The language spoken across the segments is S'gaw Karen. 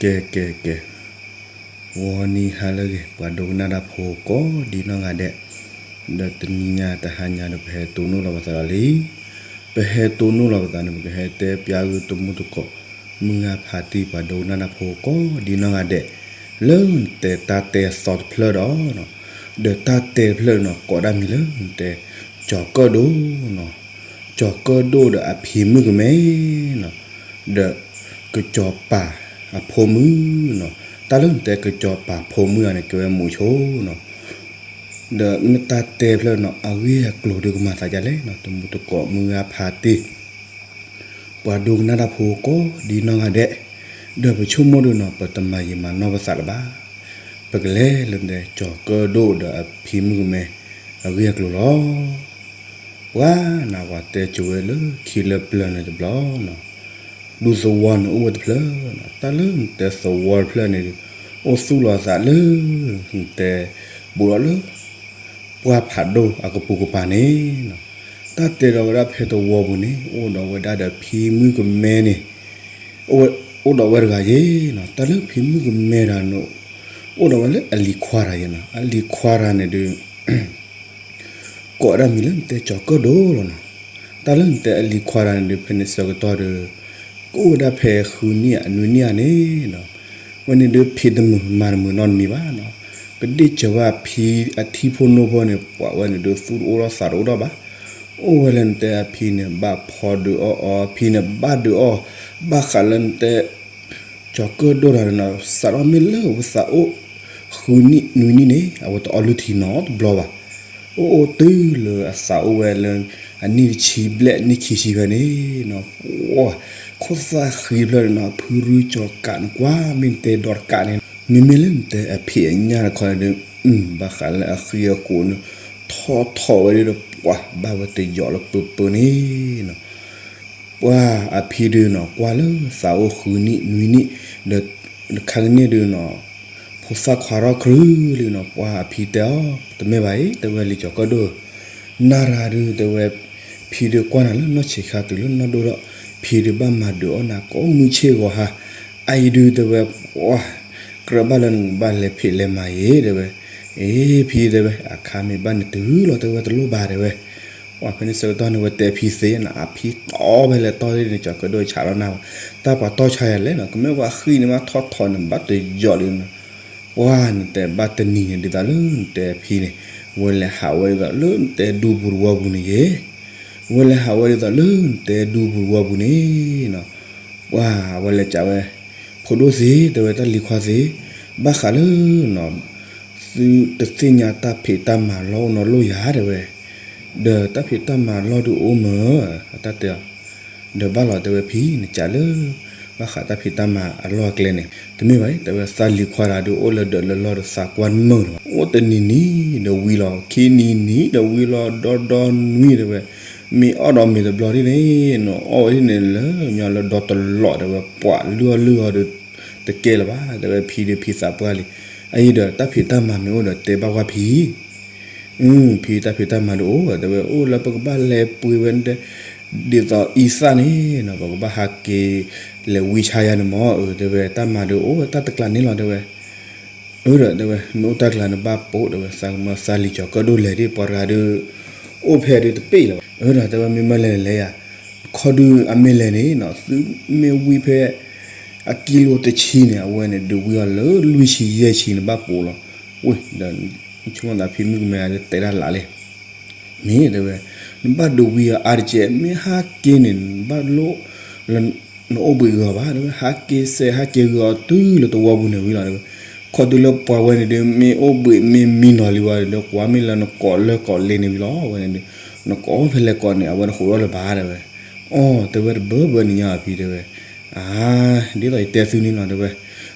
ကဲ ကဲ ကဲ, ဂီၤနံၤဟါလၢအဂ့ၤ ပှၤဒိကနၣ်တၢ်ဖိကိးဒ်နီၢ်ဂၤဒဲး, ဒီးတနံၤညါတဟါညါဒီး ပဟဲတိၢ်နီၣ်လီၤပသးဒီးလံ, ပဟဲတိၢ်နီၣ်လီၤပသးန့ၣ် ပကဟဲတဲပျးဂုၢ်တမူတကိး မုၢ်ဂၤဖးတံၢ် ပှၤဒိကနၣ်တၢ်ဖိကိးဒ်နီၢ်ဂၤဒဲး, လၢနတဲတၢ်တဲသီတဖျၢၣ်ဒီး, ဒီးတၢ်တဲတဖျၢၣ်န့ၣ် ကိးဒၣ်မံၤလၢနတဲ ကၠီၤကၢၣ်ဒိၣ်နီၤ, ကၠီၤကၢၣ်ဒိၣ်ဒီးအဖံမုၣ်ကမဲနီၤ, ဒီးကစီၤပၤအဖိမုၣ်နီၤ, တၢ်လၢနတဲကစီၤပၤဖိမုၣ်အံၤန့ၣ် ကဲဝဲမူဆိနီၤ, ဒီးမ့ၢ်တၢ်တဲဖျၢၣ်နီၤ အဂ့ၢ်အကျိၤဒုးကမၤသးဒ်လဲၣ်နီၤ, တမူတကိးမုၢ်ဂၤဖးတံၢ် ပှၤဒိကနၣ်တၢ်ဖိကိးဒ်နီၢ်ဂၤဒဲး, ဒီးပဆိကမိၣ်ဒုးနီၤ ပတမၤယံာ်မၤနီၢ်ပသးလၢၤဘၣ်, ပကလဲၤလၢနတဲ ကၠီၤကၢၣ်ဒိၣ်ဒီးအဖံမုၣ်ကမဲ အဂ့ၢ်အကျိၤလီၤ. ပှၤနၤ ပှၤတဲကိၤဝဲလၢခံလၢပျၢၤန့ၣ်တဘျီနီၤ, ဒူသဝီန့ၣ်အိၣ်ဝဲတဖျၢၣ်နီၤ, တၢ်လၢနတဲသဝီတဖျၢၣ်န့ၣ် အိၣ်သူၣ်လီၤသးလၢ နတဲ ဘူးဒီးလၢ ပှၢ်ဖးဒိၣ်အကပိာ်ကပၤန့ၣ်နီၤ, တၢ်တဲဒီးဝဲဒၣ်ဖဲသဝီပူၤန့ၣ် အိၣ်ဒီးဝဲဒၣ်ဒီးဖံမုၣ်ကမဲန့ၣ်, အိၣ်ဒီးဝဲတဂၤယဲနီၤ, တၢ်လၢဖံမုၣ်ကမဲတဂၤန့ၣ် အိၣ်ဒီးဝဲလၢအလံၤခွါတဂၤယဲနီၤ, အလံၤခွါတဂၤန့ၣ်ဒုး ကိးဒၣ်မံၤလၢနတဲကၠီၤကၢၣ်ဒိၣ်လီၤနီၤ, တၢ်လၢနတဲအလံၤခွါတဂၤန့ၣ်ဒုး ဖဲန့ၣ်ဆၢကတီၢ်ဒီး ကအိၣ်ဝဲဒၣ်ဖဲဃုနံၣ်အနွံနံၣ်ဧါန့ၣ်နီၤ, ဝဲန့ၣ်ဒုးဖံတမုာ်မၤတမုာ်နီတမံၤဘၣ်နီၤ, ကဒ့ၣ်စၢၤဝဲအဖံအထံဖိနိဖိန့ၣ် ပှၤဝဲန့ၣ်ဒုးသူၣ်တအိၣ်ထီၣ်သးတအိၣ်ထီၣ်ဘၣ်, အိၣ်ဝဲလၢနတဲအဖံန့ၣ် ဘၣ်ဖီဒုးအီၣ်အီၤ, အဖံန့ၣ်ဘၣ်ဒုးအီၣ်, ဘၣ်ဃးလၢနတဲ ကၠီၤကၢၣ်ဒိၣ်တဂၤန့ၣ်နီၤ စးထီၣ်မ့ၢ်လၢအဝဲသးအိၣ် ဃုနံၣ်နွံနံၣ်န့ၣ် အဝဲတအီၣ်လုၢ်ထံနီတဘျီဘၣ်, အိၣ်အိၣ်တုၤလၢအသးအိၣ်ဝဲလၢ အနံၣ်တဆံဘျဲၣ်နံၣ်ခံဆံဖဲန့ၣ်နီၤ, ခိၣ်သၣ်ဃံဖျၢၣ်န့ၣ်နီၤ ဖုရူကၠီၤကးန့ၣ် ကွၢ်မ့ၢ်နတဲဒီးတကးန့ၣ်, မ့မ့ၢ်လၢနတဲအဖံးအညၣ်တခီန့ၣ်ဒုး ဘၣ်ဃးလၢအဃံအဃိန့ၣ် ထီၣ်ထီၣ်ဝဲဒၣ်ဒီး ပှၤဘၣ်ဝဲတယီၤလၢပၢပၢန့ၣ်နီၤ ပှၤအဖံဒုးနီၤ ကွၢ်လၢသးအိၣ်ဃုနံၣ်နွံနံၣ်, ဒီးတခါကန့ၣ်ဒုးနီၤ ဖိသၣ်ခွါထီၣ်ခရူၣ်လံနီၤ ပှၤအဖံတဲအီၤ တမ့ၢ်ဘၣ်အံၤ တဲဝဲလံၤကၠီၤကၢၣ်ဒိၣ်, နၤရၤဒုးတဲဝဲ ဖံဒုးကွၢ်နၤလၢနီၢ်ဆံးခါတုၤလၢနီၢ်ဒိၣ်ဒီး ဖံဒုးဘၣ်မၤဒုးအီၣ်နၤကိးမုၢ်ဆ့ၣ်ဂီၤဟါ, အအံၤဒုးတဲဝဲ ပှၤ ကြၢးဘၣ်လၢနကဘၣ်လဲၤဖံးလဲၤမၤအံၤ တဲဝဲ, အ့ ဖံတဲဝဲ အခါမ့ၢ်ဘၣ်န့ၣ်တုၤလီၤ တဲဝဲတလိၣ်ဘၣ်တဲဝဲ ပှၤဖဲန့ၣ်ဆၢကတီၢ်န့ၣ် ဝဲတဲဖံသ့နီၤ အဖံတီဖဲလဲၣ်တီန့ၣ် ကၠီၤကၢၣ်ဒိၣ်ဆးလီၤနၤဘၣ်, တၢ်ပှၤတီဆါယၤလဲၣ်နီၤ ကမ့ၢ်ပှၤဃံန့ၣ်မးထီၣ်ထီၣ်န့ၣ် ဘၣ်တယီၤလံနီၤ, ပှၤနတဲဘၣ်တနံၤန့ၣ် ဒ်သိးလၢနတဲဖံန့ၣ် ဝဲလဲၤဟးဝဲဒ်သိးလၢနတဲဒူပူၤတဝီပူၤန့ၣ်ယဲ ဝဲလဲၤဟးဝဲဒ်သိးလၢနတဲဒူပူၤတဝီပူၤန့ၣ်နီၤ, ပှၤဝဲလဲၤကးဝဲ ဖိဒိၣ်သ့ တဲဝဲတၢ်လံၤခွါသ့, ဘၣ်ဃးလၢနီၤ သုတသ့ၣ်ညါတၢ်ဖံးတၢ်မၤလီၢ်အိၣ်နီတလိၣ်ယၤတဲဝဲ, ဒီးတၢ်ဖံးတၢ်မၤလီၢ်ဒုးအိၣ်မး, အတၢ်တဲအီၤ, ဒီးဘၣ်လီၤတဲဝဲဖံ နကးလၢ ဘၣ်ဃးတၢ်ဖံးတၢ်မၤအလီၢ်အကျဲန့ၣ် တမ့ၢ်ဘၣ် တဲဝဲသးလံၤခွါတဂၤဒုးအိၣ်လၢဒၢးလၢလီၢ်ဒီးသးကွၢ်မုာ်လၢၤဘၣ်, အိၣ်တနံၤနံၤဒီးဝံၤလီၤ ခံနံၤနံၤဒီးဝံၤလီၤ ဒီဒီနွံတဲဝဲ, မ့ၢ်အီၣ်ဒီးမ့ၤတဘျီဒ်န့ၣ် နအီၣ်ဝဲဒ်န့ၣ်လၢညါလၢဒီတလီးတဲဝဲ ပှၤလုၢ်အီၣ်လုၢ်အီဒီး တကဲလၢၤဘၣ် တဲဝဲဖံဒုးဖံသးပှၢ်လံ, အအံၤဒီးတၢ်ဖံးတၢ်မၤမ့ၢ်အိၣ်ဒီးတဲဘၣ်ကွၢ်ဖံ ဖံတၢ်ဖံးတၢ်မၤဒုးအိၣ် တဲဝဲအိၣ်လၢပကဘၣ်လဲၤပှ့ၤဝဲ ဒ်သိးအံသၣ်န့ၣ်နီၤ ပကဘၣ်ဟးက့ၤ လဲၤဝံဆါယၤန့ၣ်မ့ၢ် အၢ တဲဝဲ တၢ်မၤဒုးအိၣ်ဝဲတၢ်တကျးန့ၣ်လီၤ တဲဝဲ, အၢ ဒီးတဲဝဲ မ့ၢ်အိၣ်တၢ်ကျးန့ၣ်ဘၣ်ပိာ် တဲဝဲ သးကမၢသးလံၤကၠီၤကၢၣ်ဒိၣ်လဲၤဒ်ပှၤတဂၤဒုး အိၣ်ဖဲဒုးတပ့ၢ်လၢၤဘၣ် အၢ ဒီးတဲဝဲ မ့ၢ်မၢလဲၤလဲၤယၤ ခီဒုးအမ့ၢ်လဲၤန့ၣ်နီၤ သုမ့ၢ်ဝံဖဲ အကံလိတဆံန့ၣ် အဝဲန့ၣ်ဒုးဝံအီၤလၢလွံၢ်ဆံယဲၢ်ဆံန့ၣ်ဘၣ်ပိာ်လီၤ, ဝ့ၢ် ဒီး ဆိကမိၣ်သးဖံမုၣ်ကမဲဒီးတဲဒၣ်လၢ်လံ မ့ၢ်တဲဝဲ နဘၣ်ဒုးဝံအီၤအါတက့ၢ် မ့ၢ်ဟးက့ၤန့ၣ် နဘၣ်လိၣ်လၢ နအိၣ်ဘှံးဂ့ၤအီၤဘၣ် တဲဝဲ ဟးက့ၤစဲးဟးက့ၤဂ့ၤအီၤတုၤလၢတဝီပူၤန့ၣ်ဝံၤလီၤ တဲဝဲ, ခီဒုးလၢပှၤဝဲန့ၣ်ဒုး မ့ၢ်အိၣ်ဘှံးမ့ၢ်မံနီၤလံဝဲဒီး ကွၢ်မ့ၢ်လၢနကိးလၢကိးလ့န့ၣ်ဝံၤလီၤ ဝဲန့ၣ်ဒုး နကိးဖဲလဲၣ်ကိးန့ၣ် အဝဲတဟူးထီၣ်လၢၤဘၣ် တဲဝဲ, အီ တဲဝဲတဘၢဘၢန့ၣ်ညါအဖံတဲဝဲ, အါ ဒ်သိးယတဲသုန့ၣ်လီၤ တဲဝဲ,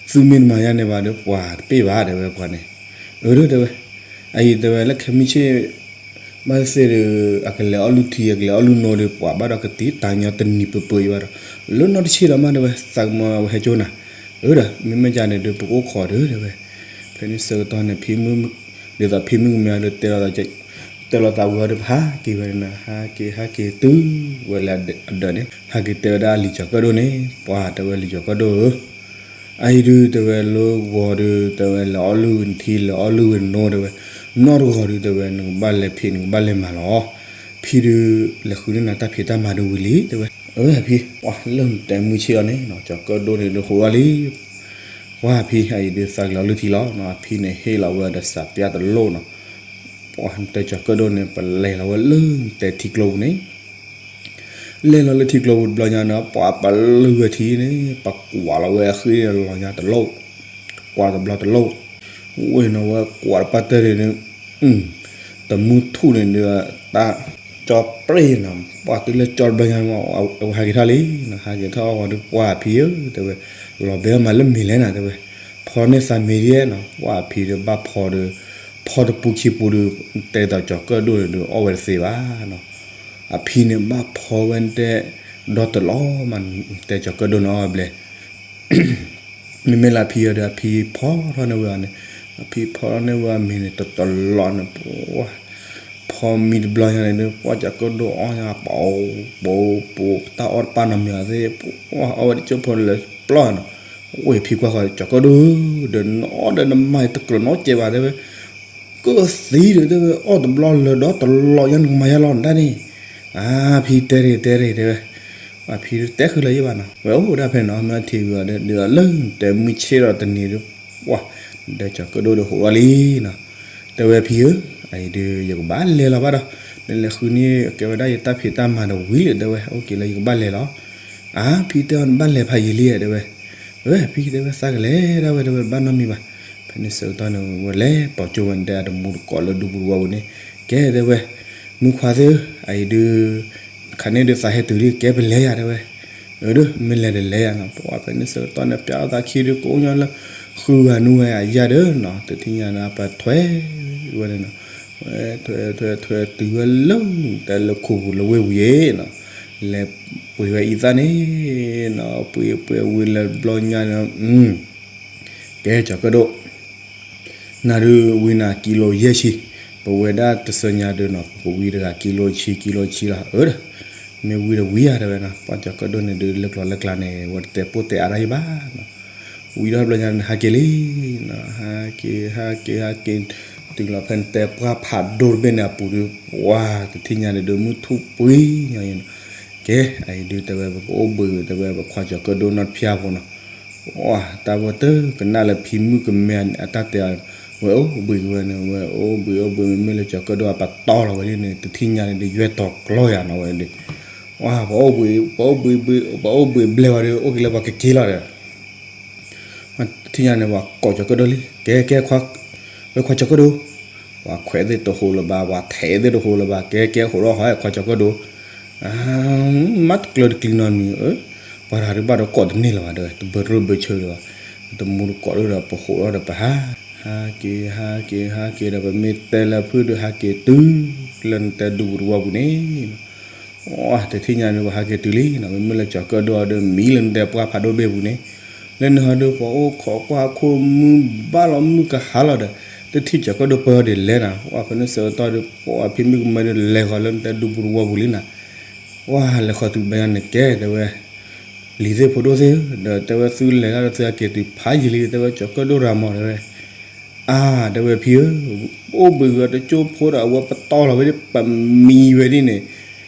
သုမ့ၢ်တမၤယၤန့ၣ်ဘၣ်ဒီး ပှၤတပ့ၢ်ဘၣ် တဲဝဲ ပှၤန့ၣ်, အၢ တဲဝဲ, အအံၤတဲဝဲ လၢခဲမုၢ်ဆ့ၣ် ဘၣ်သ့ၣ်ဒီး အကလဲၤအီၣ်လုၢ်ထံ အကလဲၤအီၣ်လုၢ်နိဒီး ပှၤဘၣ်ဒီးကတံာ်တၢ်ညီတနံၤပၢပၢအံၤဘၣ်ဒီး လၢနီၢ်တဆံဒီးမး တဲဝဲ သးကမၢဝဲဟဲကၠိနၤ, အၢ ဒီး မ့မ့ၢ်ကန့ၣ်ဒီး ပကအိၣ်ခိးဒီး တဲဝဲ, ဖဲန့ၣ်ဆၢကတီၢ်န့ၣ် ဖံမုၣ် ဒ်သိးဖံမုၣ်ကမဲဒီး တဲလီၤသးဝံၤအီၤဒီး ဟးက့ၤဝဲန့ၣ်နီၤ ဟးက့ၤ ဟးက့ၤတုၤဝဲလၢအဒၢးန့ၣ် ဟးက့ၤတဲဝဲဒၣ်လံၤကၠီၤကၢၣ်ဒိၣ်န့ၣ် ပှၤတဲဝဲလံၤကၠီၤကၢၣ်ဒိၣ်ဧၢ အအံၤဒုးတဲဝဲလၢဂီၤဒုး တဲဝဲလဲၤအီၣ်လုၢ်ဝံၤနထံ လဲၤအီၣ်လုၢ်ဝံၤနနိ တဲဝဲ, နီၢ်တဂီၤဒုး တဲဝဲနကဘၣ်လဲၤဖံး နကဘၣ်လဲၤမၤလီၤ. ဖံဒုး လဲၤဃုန့ၢ်နၤတၢ်ဖံးတၢ်မၤဒုးဝံၤလံ တဲဝဲ, အဝဲအဖံ ပှၤလၢနတဲမုၢ်ဆ့ၣ်အီၤန့ၣ်နီၤ ကၠီၤကၢၣ်ဒိၣ်န့ၣ်ဒုးဟူးထီၣ်လံ ပှၤဖံ အအံၤဒုးသးကလဲၤအီၣ်လုၢ်ထံလီၤနီၤ အဖံန့ၣ်ဟ့ၣ်လီၤဝဲဒီးစးပျၢ်တလိၣ်နီၤ, ပှၤနတဲကၠီၤကၢၣ်ဒိၣ်န့ၣ် ပလဲၤလီၤဝဲလၢနတဲထံကျိပူၤန့ၣ် လဲၤလီၤလၢထံကျိပူၤတဘျီညါန့ၣ် ပှၤပလုၢ်ဝဲထံန့ၣ် ပကွၢ်လီၤဝဲအဃ့န့ၣ်လီၤညါတလိၣ်, ကွၢ်တဘျီတလိၣ်, ဝ့ၢ်နီၤဝဲကွၢ်တပၣ်တၢၢ်န့ၣ်ဒုး တမုၢ်ထူၣ်န့ၣ်ဒုး တၢ်ကၠီပြ့ၣ်နီၤ ပှၤတုၤလၢကၠီတဘျီညါ အဝဲဟးက့ၤထီၣ်လံနီၤ ဟးက့ၤထီၣ်အဂီၢ်ဒုး ပှၤဖံဧၢ တဲဝဲ, လီၤဘဲအီၣ်မးလၢမ့ၢ်လဲၣ်နၤ တဲဝဲ, ဖီန့ၢ်သးမ့ၤဒ်နီၤ ပှၤဖံဒုးဘၣ်ဖီဒုး, ဖီတပူၤခံပူၤဒုး, တဲသိးကၠီၤကၢၣ်ဒိၣ်န့ၣ်ဒုး အီၣ်ဝဲတသ့ဘၣ်နီၤ, အဖံန့ၣ်ဘၣ်ဖီဝဲတဲ, ဒီတလီၤမး, တဲကၠီၤကၢၣ်ဒိၣ်န့ၣ်အီၣ်ဝဲဘျဲၣ် မ့မ့ၢ်လၢအဖံအံၤဒီး အဖံဖီထီၣ်န့ၢ်ဝဲအီၤန့ၣ်, အဖံဖီထီၣ်န့ၢ်ဝဲအမ့ၤန့ၣ် တတလီၤန့ၣ်, ပှၤဖီမံတဘျီညါန့ၣ်ဒုး ပှၤကၠီၤကၢၣ်ဒိၣ်အီၣ်ညါ ပအိၣ်ပအိၣ်ပအိၣ် တၢ်အီၣ်တပၣ်နီတမံၤအီၤသ့ၣ်, ပှၤအီၣ်ဝဲတကၠိဖိလၢပျီၢ်နီၤ, ဝ့ၢ်ဖံကွၢ်ဃီ ကၠီၤကၢၣ်ဒိၣ်ဧၢ, ဒီးနအီၣ်ဒီးနမၤတကြၢးနီတစဲးဘၣ် တဲဝဲ ကၢၢ်သံဒီး တဲဝဲ အီၣ်တဘျီလၢာ်ဒီတလီၤညါ နကမၤယါလီၤနတၢ်န့ၣ်, အါဖံတဲတဂ့ၤ တဲတဂ့ၤ တဲဝဲ, ပှၤဖံတဲဃုာ်လၢၤယဘၣ်နီၤ, ဝဲအိၣ်ဒၣ်ဖဲန့ၣ်နီၤ မ့ၢ်ထံၣ်ဝံၤအီၤဒီး ဒ်သိးလၢနတဲမုၢ်ဆ့ၣ်ဒီးတနံၤဒုး, ပှၤ, ဒီးကၠီၤကၢၣ်ဒိၣ်ဒီးဟူးထီၣ်လံနီၤ, တဲဝဲဖံဧၢ, အအံၤဒုး ယကဘၣ်လဲၤလီၤဘၣ်ဒီး, နလဲၤဃုန့ၢ်ကဲဝဲဒၣ်ယတၢ်ဖံးတၢ်မၤဒီးဝံၤလံ တဲဝဲ, အိၣ်က့ၤလၢယကဘၣ်လဲၤလီၤ, အါဖံတဲအီၤနဘၣ်လဲၤဖးယံာ်လံ တဲဝဲ ဝဲဖံတဲဝဲသးကလဲၤဒၣ်ဝဲ တဲဝဲဘၣ်နီတမံၤဘၣ်, ဖဲန့ၣ်ဆၢကတီၢ်န့ၣ် ဝဲလဲၤပိာ်ကၠိဝဲန့ၣ်တဲအတမူတကိးလၢဒူပူၤတဝီပူၤန့ၣ်, ကဲတဲဝဲ, မုၢ်ခွါသ့ၣ်ဧၢ, အအံၤဒုး, ခါန့ၣ်ဒုးသးဟဲတုၤလံ ကဲပလဲၤယၤတဲဝဲ, အၢဒုး မ့ၢ်လဲၤတလဲၤယၤနီၤ ပှၤဖဲန့ၣ်ဆၢကတီၢ်န့ၣ် ပျဲအီၣ်သးခံဒုး ကအိၣ်ညီလၢ, ဃုဂၤနူဝဲအယၢ်ဒီးနီၤ တထံၣ်ညါန့ၣ် ပထွဲ, ဝဲန့ၣ်နီၤ, ဝဲထွဲထွဲထွဲတုၤဝဲလၢ, တဲလၢခိၣ်ပူၤလၢဝ့ၢ်ပူၤယဲနီၤ, လဲၤပှ့ၤဝဲအံသၣ်န့ၣ်နီၤ ပှ့ၤပှ့ၤဝံၤလၢဘျီညါန့ၣ်, ကဲကၠီၤကၢၣ်ဒိၣ် နၤဒုးဝံနၤကံလိယဲၢ်ဆံ, ပဝဲဒၣ်တဆၢညါဒုးနီၤ ပကဝံတဂၤကံလိဆံ ကံလိဆံလီၤ အၢ, မ့ၢ်ဝံတဝံဧါတဲဝဲနီၤ ပှၤကၠီၤကၢၣ်ဒိၣ်န့ၣ်ဒုးလၢကျိၤလၢကျါန့ၣ် ဝဲတတဲပိၢ်တဲအါတၢ်ယဘၣ်နီၤ, ဝံထီၣ်ဘျီညါန့ၣ် ဟးက့ၤလံနီၤ ဟးက့ၤ ဟးက့ၤ ဟးက့ၤ, တုၤလီၤဖဲနတဲပှၢ်ဖးဒိၣ်တဘ့ၣ်န့ၣ်အပူၤဒုး, ပှၤတထံၣ်ညါန့ၣ်ဒုး မုၢ်ထူၣ်ပှ့ၤညါအံၤနီၤ, ကဲ, အအံၤဒုးတဲဝဲ ပကအိၣ်ဘှံးတဲဝဲ ပခွါကၠီၤကၢၣ်ဒိၣ်နီတဖၠၣ်ဖိနီၤ တၢ်ဖိတကနၣ်လၢဖံမုၣ်ကမဲအတၢ်တဲအီၤ, ဝဲအိၣ်ဘှံးက့ၤဝဲန့ၣ် ဝဲအိၣ်ဘှံးအိၣ်ဘှံး မ့မ့ၢ်လၢကၠီၤကၢၣ်ဒိၣ်အပတီၢ်လီၤဝဲဒ်န့ၣ် တထံၣ်ညါန့ၣ်ဒုး ယွဲၢ်တီၤကျီယၤနီၤဝဲဒုး, ပှၤအိၣ်ဘှံး, ပှၤအိၣ်ဘှံးဘှံး, ပှၤအိၣ်ဘှံးဘျဲၣ်ဝဲဒီး အိၣ်က့ၤလၢပှၤကက့ၤလီၤဒီး တထံၣ်ညါန့ၣ် ပှၤကိးကၠီၤကၢၣ်ဒိၣ်လံ ကဲကဲ, ဝဲခွါကၠီၤကၢၣ်ဒိၣ်, ပှၤခွဲးသ့ၣ်တဟူးလၢၤဘၣ် ပှၤထဲးသ့ၣ်တဟူးလၢၤဘၣ် ကဲကဲ ဟူးထီၣ်ဟီ ခွါကၠီၤကၢၣ်ဒိၣ်, မၤတကျၢၤတကျံၤနီတမံၤ, ပှၤတဂၤဒုးဘၣ်ဒီးကိးတန့ၢ်လၢၤဘၣ်ဒီး တဘၢတရၢၢ်ဘၢဆၢလၢၤဘၣ်, တမူတကိးဒၣ်ဒီး ပဟူးထီၣ်ဒီးပဟး, ဟးက့ၤ ဟးက့ၤ ဟးက့ၤဒီး ပမ့ၢ်တဲလၢဖုၣ်ဒီး ဟးက့ၤတုၤလၢနတဲဒူပူၤတဝီပူၤန့ၣ် တထံၣ်ညါန့ၣ် ပှၤဟးက့ၤတုၤလံနီၤ မ့မ့ၢ်လၢကၠီၤကၢၣ်ဒိၣ်အီၤဒီး မံလၢနတဲပှၢ်ဖးဒိၣ်တဘ့ၣ်ပူၤန့ၣ်, လၢန့ၣ်ဟီဒီး ပှၤအိၣ်ခိးကွၢ်ခိၣ်မုၢ်ဘၣ်လီၤမုၢ်ကဟါလီၤဒီး, တထံၣ်ကၠီၤကၢၣ်ဒိၣ်ပၢဒ်လဲၣ်နီၤ ပှၤဖဲန့ၣ်ဆၢကတီၢ်ဒီး ပှၤဖံမုၣ်ကမဲဒီး လဲၤဃီၤလၢနတဲဒူပူၤတဝီပူၤလံနီၤ, ပှၤလဲၤဃီၤတုၤဘဲန့ၣ်ကဲတဲဝဲ လံၤသ့ၣ်ဖိဒိၣ်သ့ၣ်ဧၢ, ဒီးတဲဝဲသုလဲၤတၢ်ဒီးသုဟဲက့ၤတုၤဖးယံာ်လံ တဲဝဲကၠီၤကၢၣ်ဒိၣ်ရၤမီၤတဲဝဲ, အါ တဲဝဲဖံဧၢ, အိၣ်ဘှံးဂ့ၤတကၠိဖိဒီးအဝဲပတီၢ်လီၤဝဲဒ် ပမံဝဲဒ်န့ၣ်,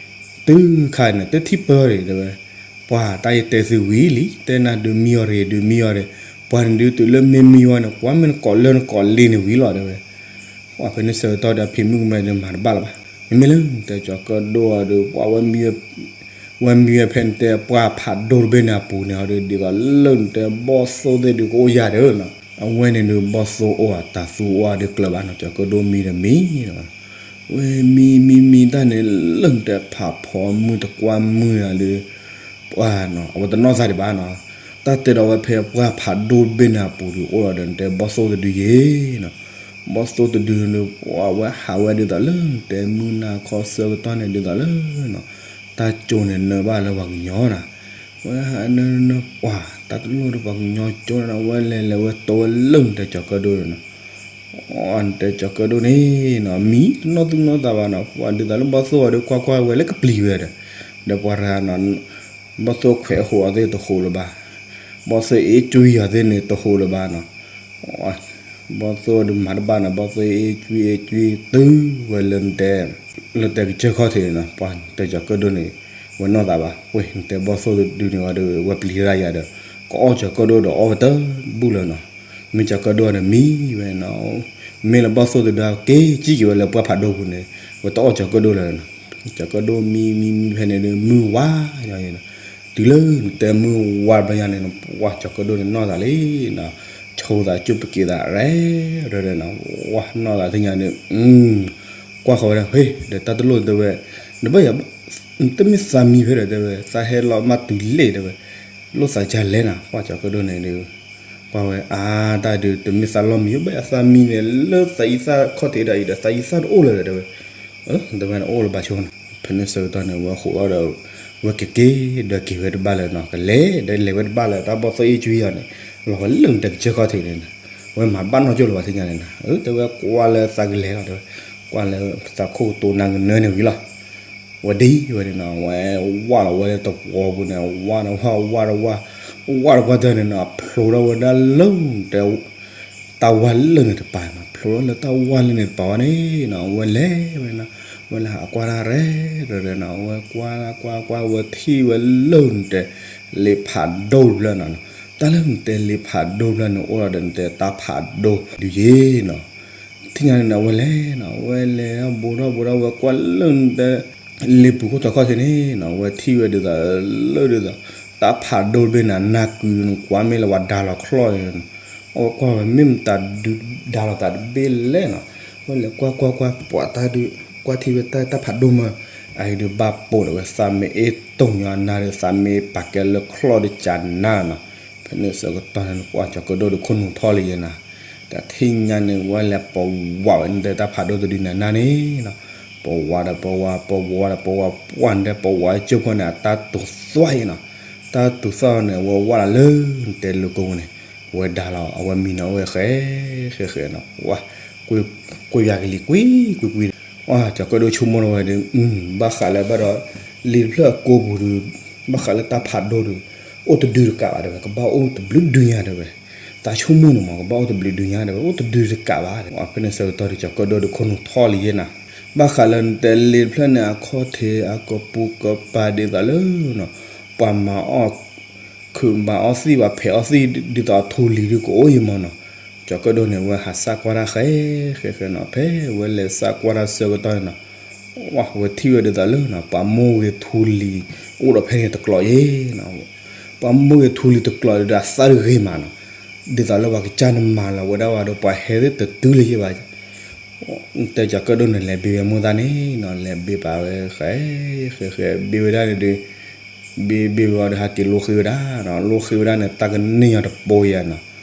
တုၤခါန့ၣ် တထံၣ်ပၢဒံးတဲဝဲ, ပှၤတၢ်ယတဲသုဝံၤလံ တဲနၤဒုးမံအီၤတဂ့ၤ ဒုးမံအီၤတဂ့ၤ, ပှၤန့ၣ်ဒုးတုၤလၢမ့ၢ်မံဝဲန့ၣ် ကွၢ်မ့ၢ်နကိးလၢနကိးလံန့ၣ်ဝံၤလီၤတဲဝဲ, ပှၤဖဲန့ၣ်ဆၢကတီၢ်ဒီးအဖံမုၣ်ကမဲဒီးမၤတဘၣ်လၢၤဘၣ်, မ့မ့ၢ်လၢတဲကၠီၤကၢၣ်ဒိၣ်အီၤဒီး ပှၤဝဲမံ ဝဲမံဝဲဖဲနတဲပှၢ်ဖးဒိၣ်တဘ့ၣ်န့ၣ်အပူၤန့ၣ် အီၤဒုးဒ်သိးလၢနတဲဘီၣ်သိၣ်သ့ၣ်ဒုးကအိၣ်ယၤဒီးနီၤ, အဝဲန့ၣ်ဒုးဘီၣ်သိၣ်အိၣ်အတၤသူအိၣ်အီၤဒုးကျၢၤဘၣ်နီၤ ကၠီၤကၢၣ်ဒိၣ်မံဒီးမံနီၤ, ဝဲမံမံမံတၢ်န့ၣ် လၢနတဲဖးဖီမုၢ်တကွၢ်မုၢ်န့ၣ်ဒုး ပှၤနီၤ အဝဲတနီၣ်သးဒံးဘၣ်နီၤ, တၢ်တဲဒီးဝဲဖဲပှၢ်ဖးဒိၣ်တဘ့ၣ်န့ၣ်အပူၤဒုးအိၣ်လီၤဒီးနတဲဘီၣ်သိၣ်တဒုယဲနီၤ, ဘီၣ်သိၣ်တဒုန့ၣ် ပှၤဝဲဟးဝဲဒ်သိးလၢနတဲမုၢ်နၤခီဆၢကတီၢ်န့ၣ်ဒ်သိးလၢနီၤ တၢ်ကၠိန့ၣ်နၢဘၣ်လၢပှၤကညီနီၤ, ဝဲဟးနၢနၢပှၤ တၢ်တလိၣ်ဒီးပှၤကညီကၠိန့ၣ် ဝဲလဲၤလဲၤဝဲတိဝဲလၢနတဲကၠီၤကၢၣ်ဒိၣ်န့ၣ်နီၤ, အီၤနတဲကၠီၤကၢၣ်ဒိၣ်န့ၣ်နီၤ မံတနီၣ်သူၣ်နီၣ်သးဘၣ်နီၤ ပှၤဒ်သိးလၢဘီၣ်သိၣ်အီၤဒီးကွၢ်ကွၢ်ဝဲလၢကပျံၤဝဲဒီး, ဒီးပှၤတဂၤနီၤ ဘီၣ်သိၣ်ခွဲးဟူးအီၤသ့ၣ်တဟူးလၢၤဘၣ်, ဘီၣ်သိၣ်အ့ၣ်ကွံအီၤသ့ၣ်န့ၣ် တဟူးလၢၤဘၣ်နီၤ. ဘီၣ်သိၣ်ဒုးမၤတဘၣ်နီၤ, ဘီၣ်သိၣ်အ့ၣ်ကွံအ့ၣ်ကွံတုၤဝဲလၢတဲ လၢတဲကစၢၢ်ခီၣ်ထံးန့ၣ်နီၤ, ပှၤတဲကၠီၤကၢၣ်ဒိၣ်န့ၣ် ဝဲနီၢ်သးဘၣ်, ဝဲတဲဘီၣ်သိၣ်တဒုန့ၣ်ဝဲဒီး ဝဲပျံၤရၣ်ယၤဒီး ကအီၣ်ကၠီၤကၢၣ်ဒိၣ်ဒီးအီၣ်ဝဲတဘူၣ်လၢၤနီၤ. မ့ၢ်ကၠီၤကၢၣ်ဒိၣ်ဒီးမံဝဲနီၤ, မ့ၢ်လၢဘီၣ်သိၣ်တဒုက့ၤစံၣ်က့ၤဝဲလၢပှၢ်ဖးဒိၣ်ပူၤန့ၣ် ဝဲတအီၣ်ကၠီၤကၢၣ်ဒိၣ်လၢၤနီၤ. ကၠီၤကၢၣ်ဒိၣ်မံမံမံဖဲန့ၣ်ဒီး မုၢ်ဝါယီၤန့ၣ်နီၤ. တုၤလၢနတဲမုၢ်ဝါဘျီညါန့ၣ်နီၤ, ပှၤကၠီၤကၢၣ်ဒိၣ်န့ၣ်နီၢ်သးလံနီၤ, ဆိသးကၠိၣ်ပက့ၤသးရဲၣ်ရဲၣ်နီၤ, ဝါနီၢ်သးထံၣ်ညါန့ၣ် ကွၢ်ဃီၤဝဲဒၣ် ဟ့ၣ် ဒီးတၢ်တလိၣ်တဲဝဲ, နဘၣ်ယၤ တမ့ၢ်သးမံဖဲဒီးတဲဝဲ သးဟဲလီၤမၢ်တုၤလ့ၣ်တဲဝဲ, လိၣ်သးကလဲၣ်နီၤ. ပှၤကၠီၤကၢၣ်ဒိၣ်န့ၣ်ဒီး ကွၢ်ဝဲအါတၢ်ဒုး တမ့ၢ်သးလီၢ်မံ ဘၣ်ယၤသးမံန့ၣ် လၢသးအံသၣ်ခီၣ်ထံးဒၣ်အံၤဒီး သးအံသၣ်တအိၣ်လၢၤဒီးတဲဝဲ, တဲဝဲန့ၣ်အိၣ်လၢၤဘၣ်ဆိနီၤ. ဖဲန့ၣ်ဆၢကတီၢ်န့ၣ် ဝဲဃိးလီၤဒီး ဝဲက့ၤက့ၤဒီးက့ၤဝဲတဘၣ်လၢၤနီၤ, ကလဲၤဒီးလဲၤဝဲတဘၣ်လၢၤ တၢ်ဘီၣ်သိၣ်အ့ၣ်ကွံအီၤန့ၣ် လီၤဝဲလၢနတဲကစၢၢ်ခီၣ်ထံးန့ၣ်နီၤ. ဝဲမၤဘၣ်နီၢ်ကၠိၣ်လၢၤဘၣ်ထံၣ်ညါန့ၣ်နီၤ,တဲဝဲကွၢ်လၢသးကလဲၤလီၤတဲဝဲ, ကွၢ်လၢသးခိၣ်ကတိၤနၤကနၢန့ၣ်ဝံၤလီၤ. ဝဲဒ်ဝဲန့ၣ်နီၤ, ဝဲဝၢ်လီၤဝဲလၢတဝီပူၤန့ၣ် ဝၢ်ဒီးဝၢ် ဝၢ်ဒီးဝၢ် ဝၢ်ဒီးကွၢ်တၢ်န့ၣ်နီၤ, ဖျိးထီၣ်ဝဲဒၣ်လၢတဲ တၢ်ဝါလၢန့ၣ်တပၤနီၤ, ဖျိးထီၣ်လၢတၢ်ဝါလၢန့ၣ်တပၤဝဲန့ၣ်နီၤ, ဝဲလဲၤဝဲနီၤ, ဝဲလဲၤဟးကွၢ်တၢ်ရဲၣ်ရဲၣ်နီၤ, ဝဲကွၢ်ကွၢ်ကွၢ် ဝဲထံၣ်ဝဲလၢန့ၣ်တဲ လ့ဖးဒိၣ်တဖျၢၣ်နီၤ, တၢ်လၢန့ၣ်တဲလ့ဖးဒိၣ်တဖျၢၣ်န့ၣ် အိၣ်ဒီးန့ၣ်တဲတၢ်ဖးဒိၣ်ဒုးယ့ၢ်နီၤ. ထံၣ်ညါန့ၣ်နီၤ ဝဲလဲၤနီၤ, ဝဲလဲၤဘိးထီၣ်ဘိးထီၣ် ဝဲကွၢ်လၢန့ၣ်တဲ လ့ပူၤခိၣ်တီခီၣ်ထံးန့ၣ်နီၤ, ဝဲထံၣ်ဝဲဒ်သိးလၢဒ်သိး တၢ်ဖးဒိၣ်တဘ့ၣ်န့ၣ် နၢ်ကုၤန့ၣ် ကွၢ်မ့ၢ်လၢပှၤဒါလီၤချီၣ်န့ၣ်နီၤ, အဝဲကွၢ်ဝဲမ့ၢ်မတၤဒုးဒါလီၤသးတဘ့ၣ်လဲၣ်နီၤ, ဝဲလဲၤကွၢ်ကွၢ်ကွၢ် ပှၤတၢ်ဒုး ကွၢ်ထံၣ်ဝဲတၢ်တၢ်ဖးဒိၣ်မး, အအံၤဒုးဘၣ်ပိာ်ဒီးဝဲ သးမ့ၢ်အ့ၣ်တိၢ်ညီအနၢ်ဒီး သးမ့ၢ်ပာ်ကဲလၢချီၣ်ဒီးကနၣ်နီၤ. ဖဲန့ၣ်ဆၢကတီၢ်န့ၣ် ပှၤကၠီၤကၢၣ်ဒိၣ်ဒီးခိၣ်နူာ်ထီၣ်လံယဲနီၤ, တၢ်ထံၣ်ညါန့ၣ် ဝဲလဲၤပဝးဝဲန့ၣ်တဲတၢ်ဖးဒိၣ်တဒုန့ၣ်အနၢ်န့ၣ်နီၤ, ပဝးဒီးပဝး ပဝးဒီးပဝး ပှၢ်န့ၣ်တဲပဝးကၠိဖိန့ၣ် အတၢ်တူၤသွၣ်အံၤနီၤ, တၢ်တူၤသွၣ်န့ၣ် အဝဲဝၢ်လီၤလၢ တဲလိၤကိန့ၣ်, ဝဲဒါလီၤ အဝဲမံနီၤ အဝဲဃဲ ဃဲဃဲနီၤ, ဝၢ် ကွံယၤကလံၤကွံ ကွံကွံ, အကၠီၤကၢၣ်ဒိၣ်ဆိကမိၣ်ထီၣ်ဝဲဒီး ဘၣ်ဃးလၢဘၣ်ဒီး လံာ်တဖျၢၣ်အကိပူၤဒီး ဘၣ်ဃးလၢတၢ်ဖးဒိၣ်ဒီး အိၣ်တဒုတကးဘၣ်တဲဝဲ, ကဘၣ်အိၣ်တဘျုးဒုညါတဲဝဲ, တၢ်ဆိကမိၣ်န့ၣ်မး ကဘၣ်အိၣ်တဘျုးဒုညါတဲဝဲ, အိၣ်တဒုတကးဘၣ်တဲဝဲ, ဖဲန့ၣ်ဆၢကတီၢ်ဒီး ကၠီၤကၢၣ်ဒိၣ်ဒီးခိၣ်နူာ်ထီၣ်လံယဲနီၤ, ဘၣ်ဃးလၢနတဲလံာ်တဖျၢၣ်န့ၣ် အခီၣ်ထံးအကပူၤကပၤဒ်သိးလၢ ပှၤမၤအီၣ် ခုးမၤအီၣ်သံၣ် ပှၤဖဲးအီၣ်သံၣ် ဒ်သိးအထူလံၤဒုးကအိၣ်ယံၤမးနီၤ, ကၠီၤကၢၣ်ဒိၣ်န့ၣ် ဝဲဟးစၢ်ကွၢ်တၢ်ဃဲ ဃဲဃဲနီၤ, ဖဲဝဲလဲၤစၢ်ကွၢ်တၢ်ဆၢကတီၢ်န့ၣ်နီၤ, ဝဲထံၣ်ဝဲဒ်သိးလၢ ပှၤမိၢ်ဂ့ၤထူလံၤ အိၣ်ဒီးဖဲန့ၣ်တကျိးယဲနီၤ, ပှၤမိၢ်ဂ့ၤထူလံၤတကျိးဒီးအသၣ်တဂ့ၤမးနီၤ, ဒ်သိးလၢပှၤကစၢ်န့ၣ်မၤလီၤဝဲဒၣ်ဝဲဒီး ပှၤဟဲသ့ၣ်တတုၤလၢၤယဲဘၣ် တဲကၠီၤကၢၣ်ဒိၣ်န့ၣ် လဲၤဘ့ဝဲမိၢ်သၣ်န့ၣ်နီၤ, လဲၤဘ့ပာ်ဝဲဃဲ ဃဲဃဲ ဘ့ဝဲဒၣ်န့ၣ်ဒီး ဘ့ဘ့ဝဲဒီး ဟဲက့ၤလိဃ့ဝဲဒၣ်နီၤ, လိဃ့ဝဲဒၣ်န့ၣ် တၢ်ကန့ၢ်ညီတပိယၤနီၤ,